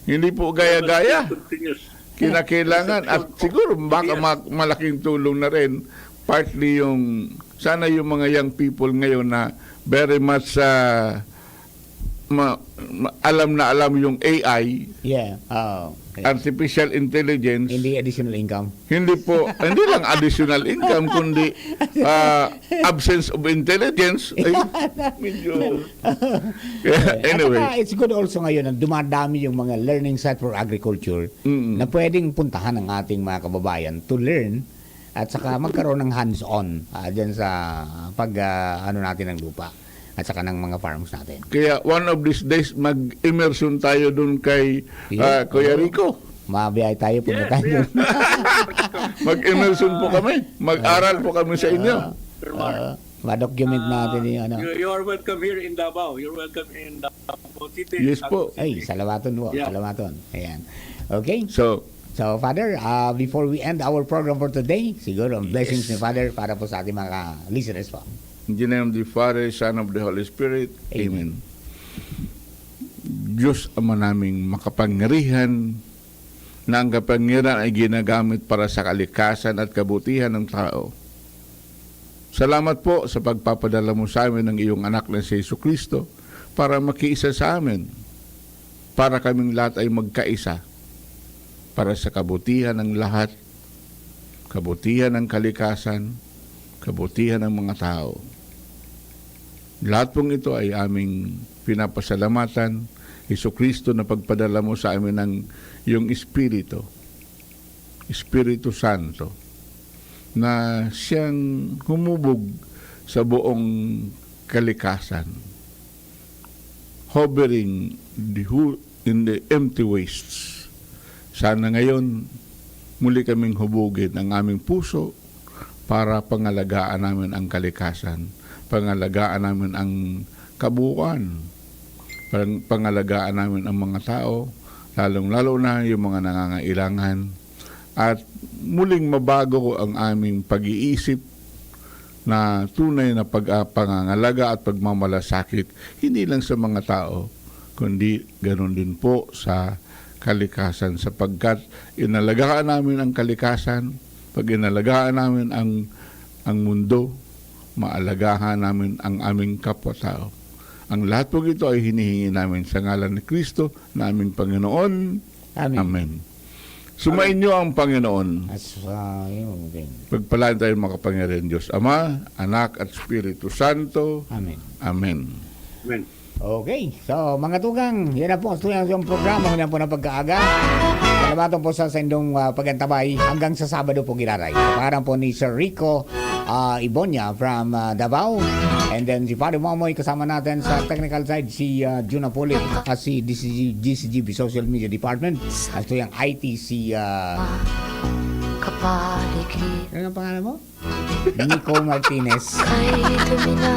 Hindi po gaya-gaya. Continuous. Kinakailangan at siguro baka Yes. ma- malaking tulong na rin partly yung sana yung mga young people ngayon na very much ah, ma-, ma-, alam na alam yung A I, Yeah. Oh, okay. Artificial intelligence, Hindi additional income. Hindi po, hindi lang additional income, kundi, ah, absence of intelligence. Ay, medyo, yeah, At anyway. Saka, it's good also ngayon na dumadami yung mga learning site for agriculture Mm. na pwedeng puntahan ng ating mga kababayan to learn at saka magkaroon ng hands-on, ah, dyan sa pag, ah, ano natin ng lupa at saka ng mga farms natin. Kaya one of these days, mag-immersion tayo dun kay, Yes, ah, Kuya oo. Rico. Mabiyahe tayo, punta Yes, tayo yes. dun. Mag-immersion po kami. Mag-aral po kami sa inyo. Ah, Sir Mark. Ah, ma-document Ah, natin yung ano. you, you are welcome here in Davao. You're welcome in Davao City, Yes Davao po. Ay, City. Salamaton po. Yeah. Salamaton. Ayan. Okay. So, So, Father, ah, before we end our program for today, siguro ang blessings Yes. ni Father para po sa ating mga listeners po. In the name of the Father, Son of the Holy Spirit. Amen. Amen. Diyos Ama naming makapangyarihan, na ang kapangyarihan ay ginagamit para sa kalikasan at kabutihan ng tao. Salamat po sa pagpapadala mo sa amin ng iyong anak na si Jesu Cristo para makiisa sa amin, para kaming lahat ay magkaisa, para sa kabutihan ng lahat, kabutihan ng kalikasan, kabutihan ng mga tao. Lahat pong ito ay aming pinapasalamatan, Jesu Cristo, na pagpadala mo sa amin ng iyong Espiritu, Espiritu Santo, na siyang humubog sa buong kalikasan, hovering the whole, in the empty wastes. Sana ngayon, muli kaming hubugin ang aming puso para pangalagaan namin ang kalikasan, pangalagaan namin ang kabuuan, pang-, pangalagaan namin ang mga tao, lalong-lalo na yung mga nangangailangan. At muling mabago ang aming pag-iisip na tunay na pag-, ah, pangangalaga at pagmamalasakit, hindi lang sa mga tao, kundi ganun din po sa kalikasan, sapagkat inalagaan namin ang kalikasan. Pag inalagaan namin ang, ang mundo, maalagahan namin ang aming kapwa-tao. Ang lahat pong ito ay hinihingi namin sa ngalan ni Cristo na aming Panginoon. Amen. Amen. Sumainyo ang Panginoon. As, ah, yun din. Pagpalain tayo, makapangyarihan Diyos, Ama, Anak, at Espiritu Santo. Amen. Amen. Amen. Okay. So, mga tugang, yan na po ang tuyang, tuyang programa. Huwag po na pagkaaga. Salamat po sa, sa inyong, ah, pag-antabay. Hanggang sa Sabado po, giraray. Sa pangalan po ni Sir Rico, ah, Ibonia from, ah, Davao. And then si Father Momoy, kasama natin sa technical side, si, ah, Jun Apulit, at si D C G, D C G B Social Media Department. At ito yung I T, si, ah, Kapaligid. Ano ang pangalan mo? Nico Martinez. Kay Domina.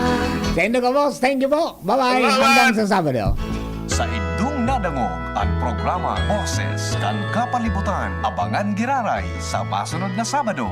Sa indo ka, boss. Thank you po. Bye-bye. Salamat. Hanggang sa Sabado. Sa indong nadangog an programa Boses kan Kapalibutan. Abangan giraray sa masunod na Sabado.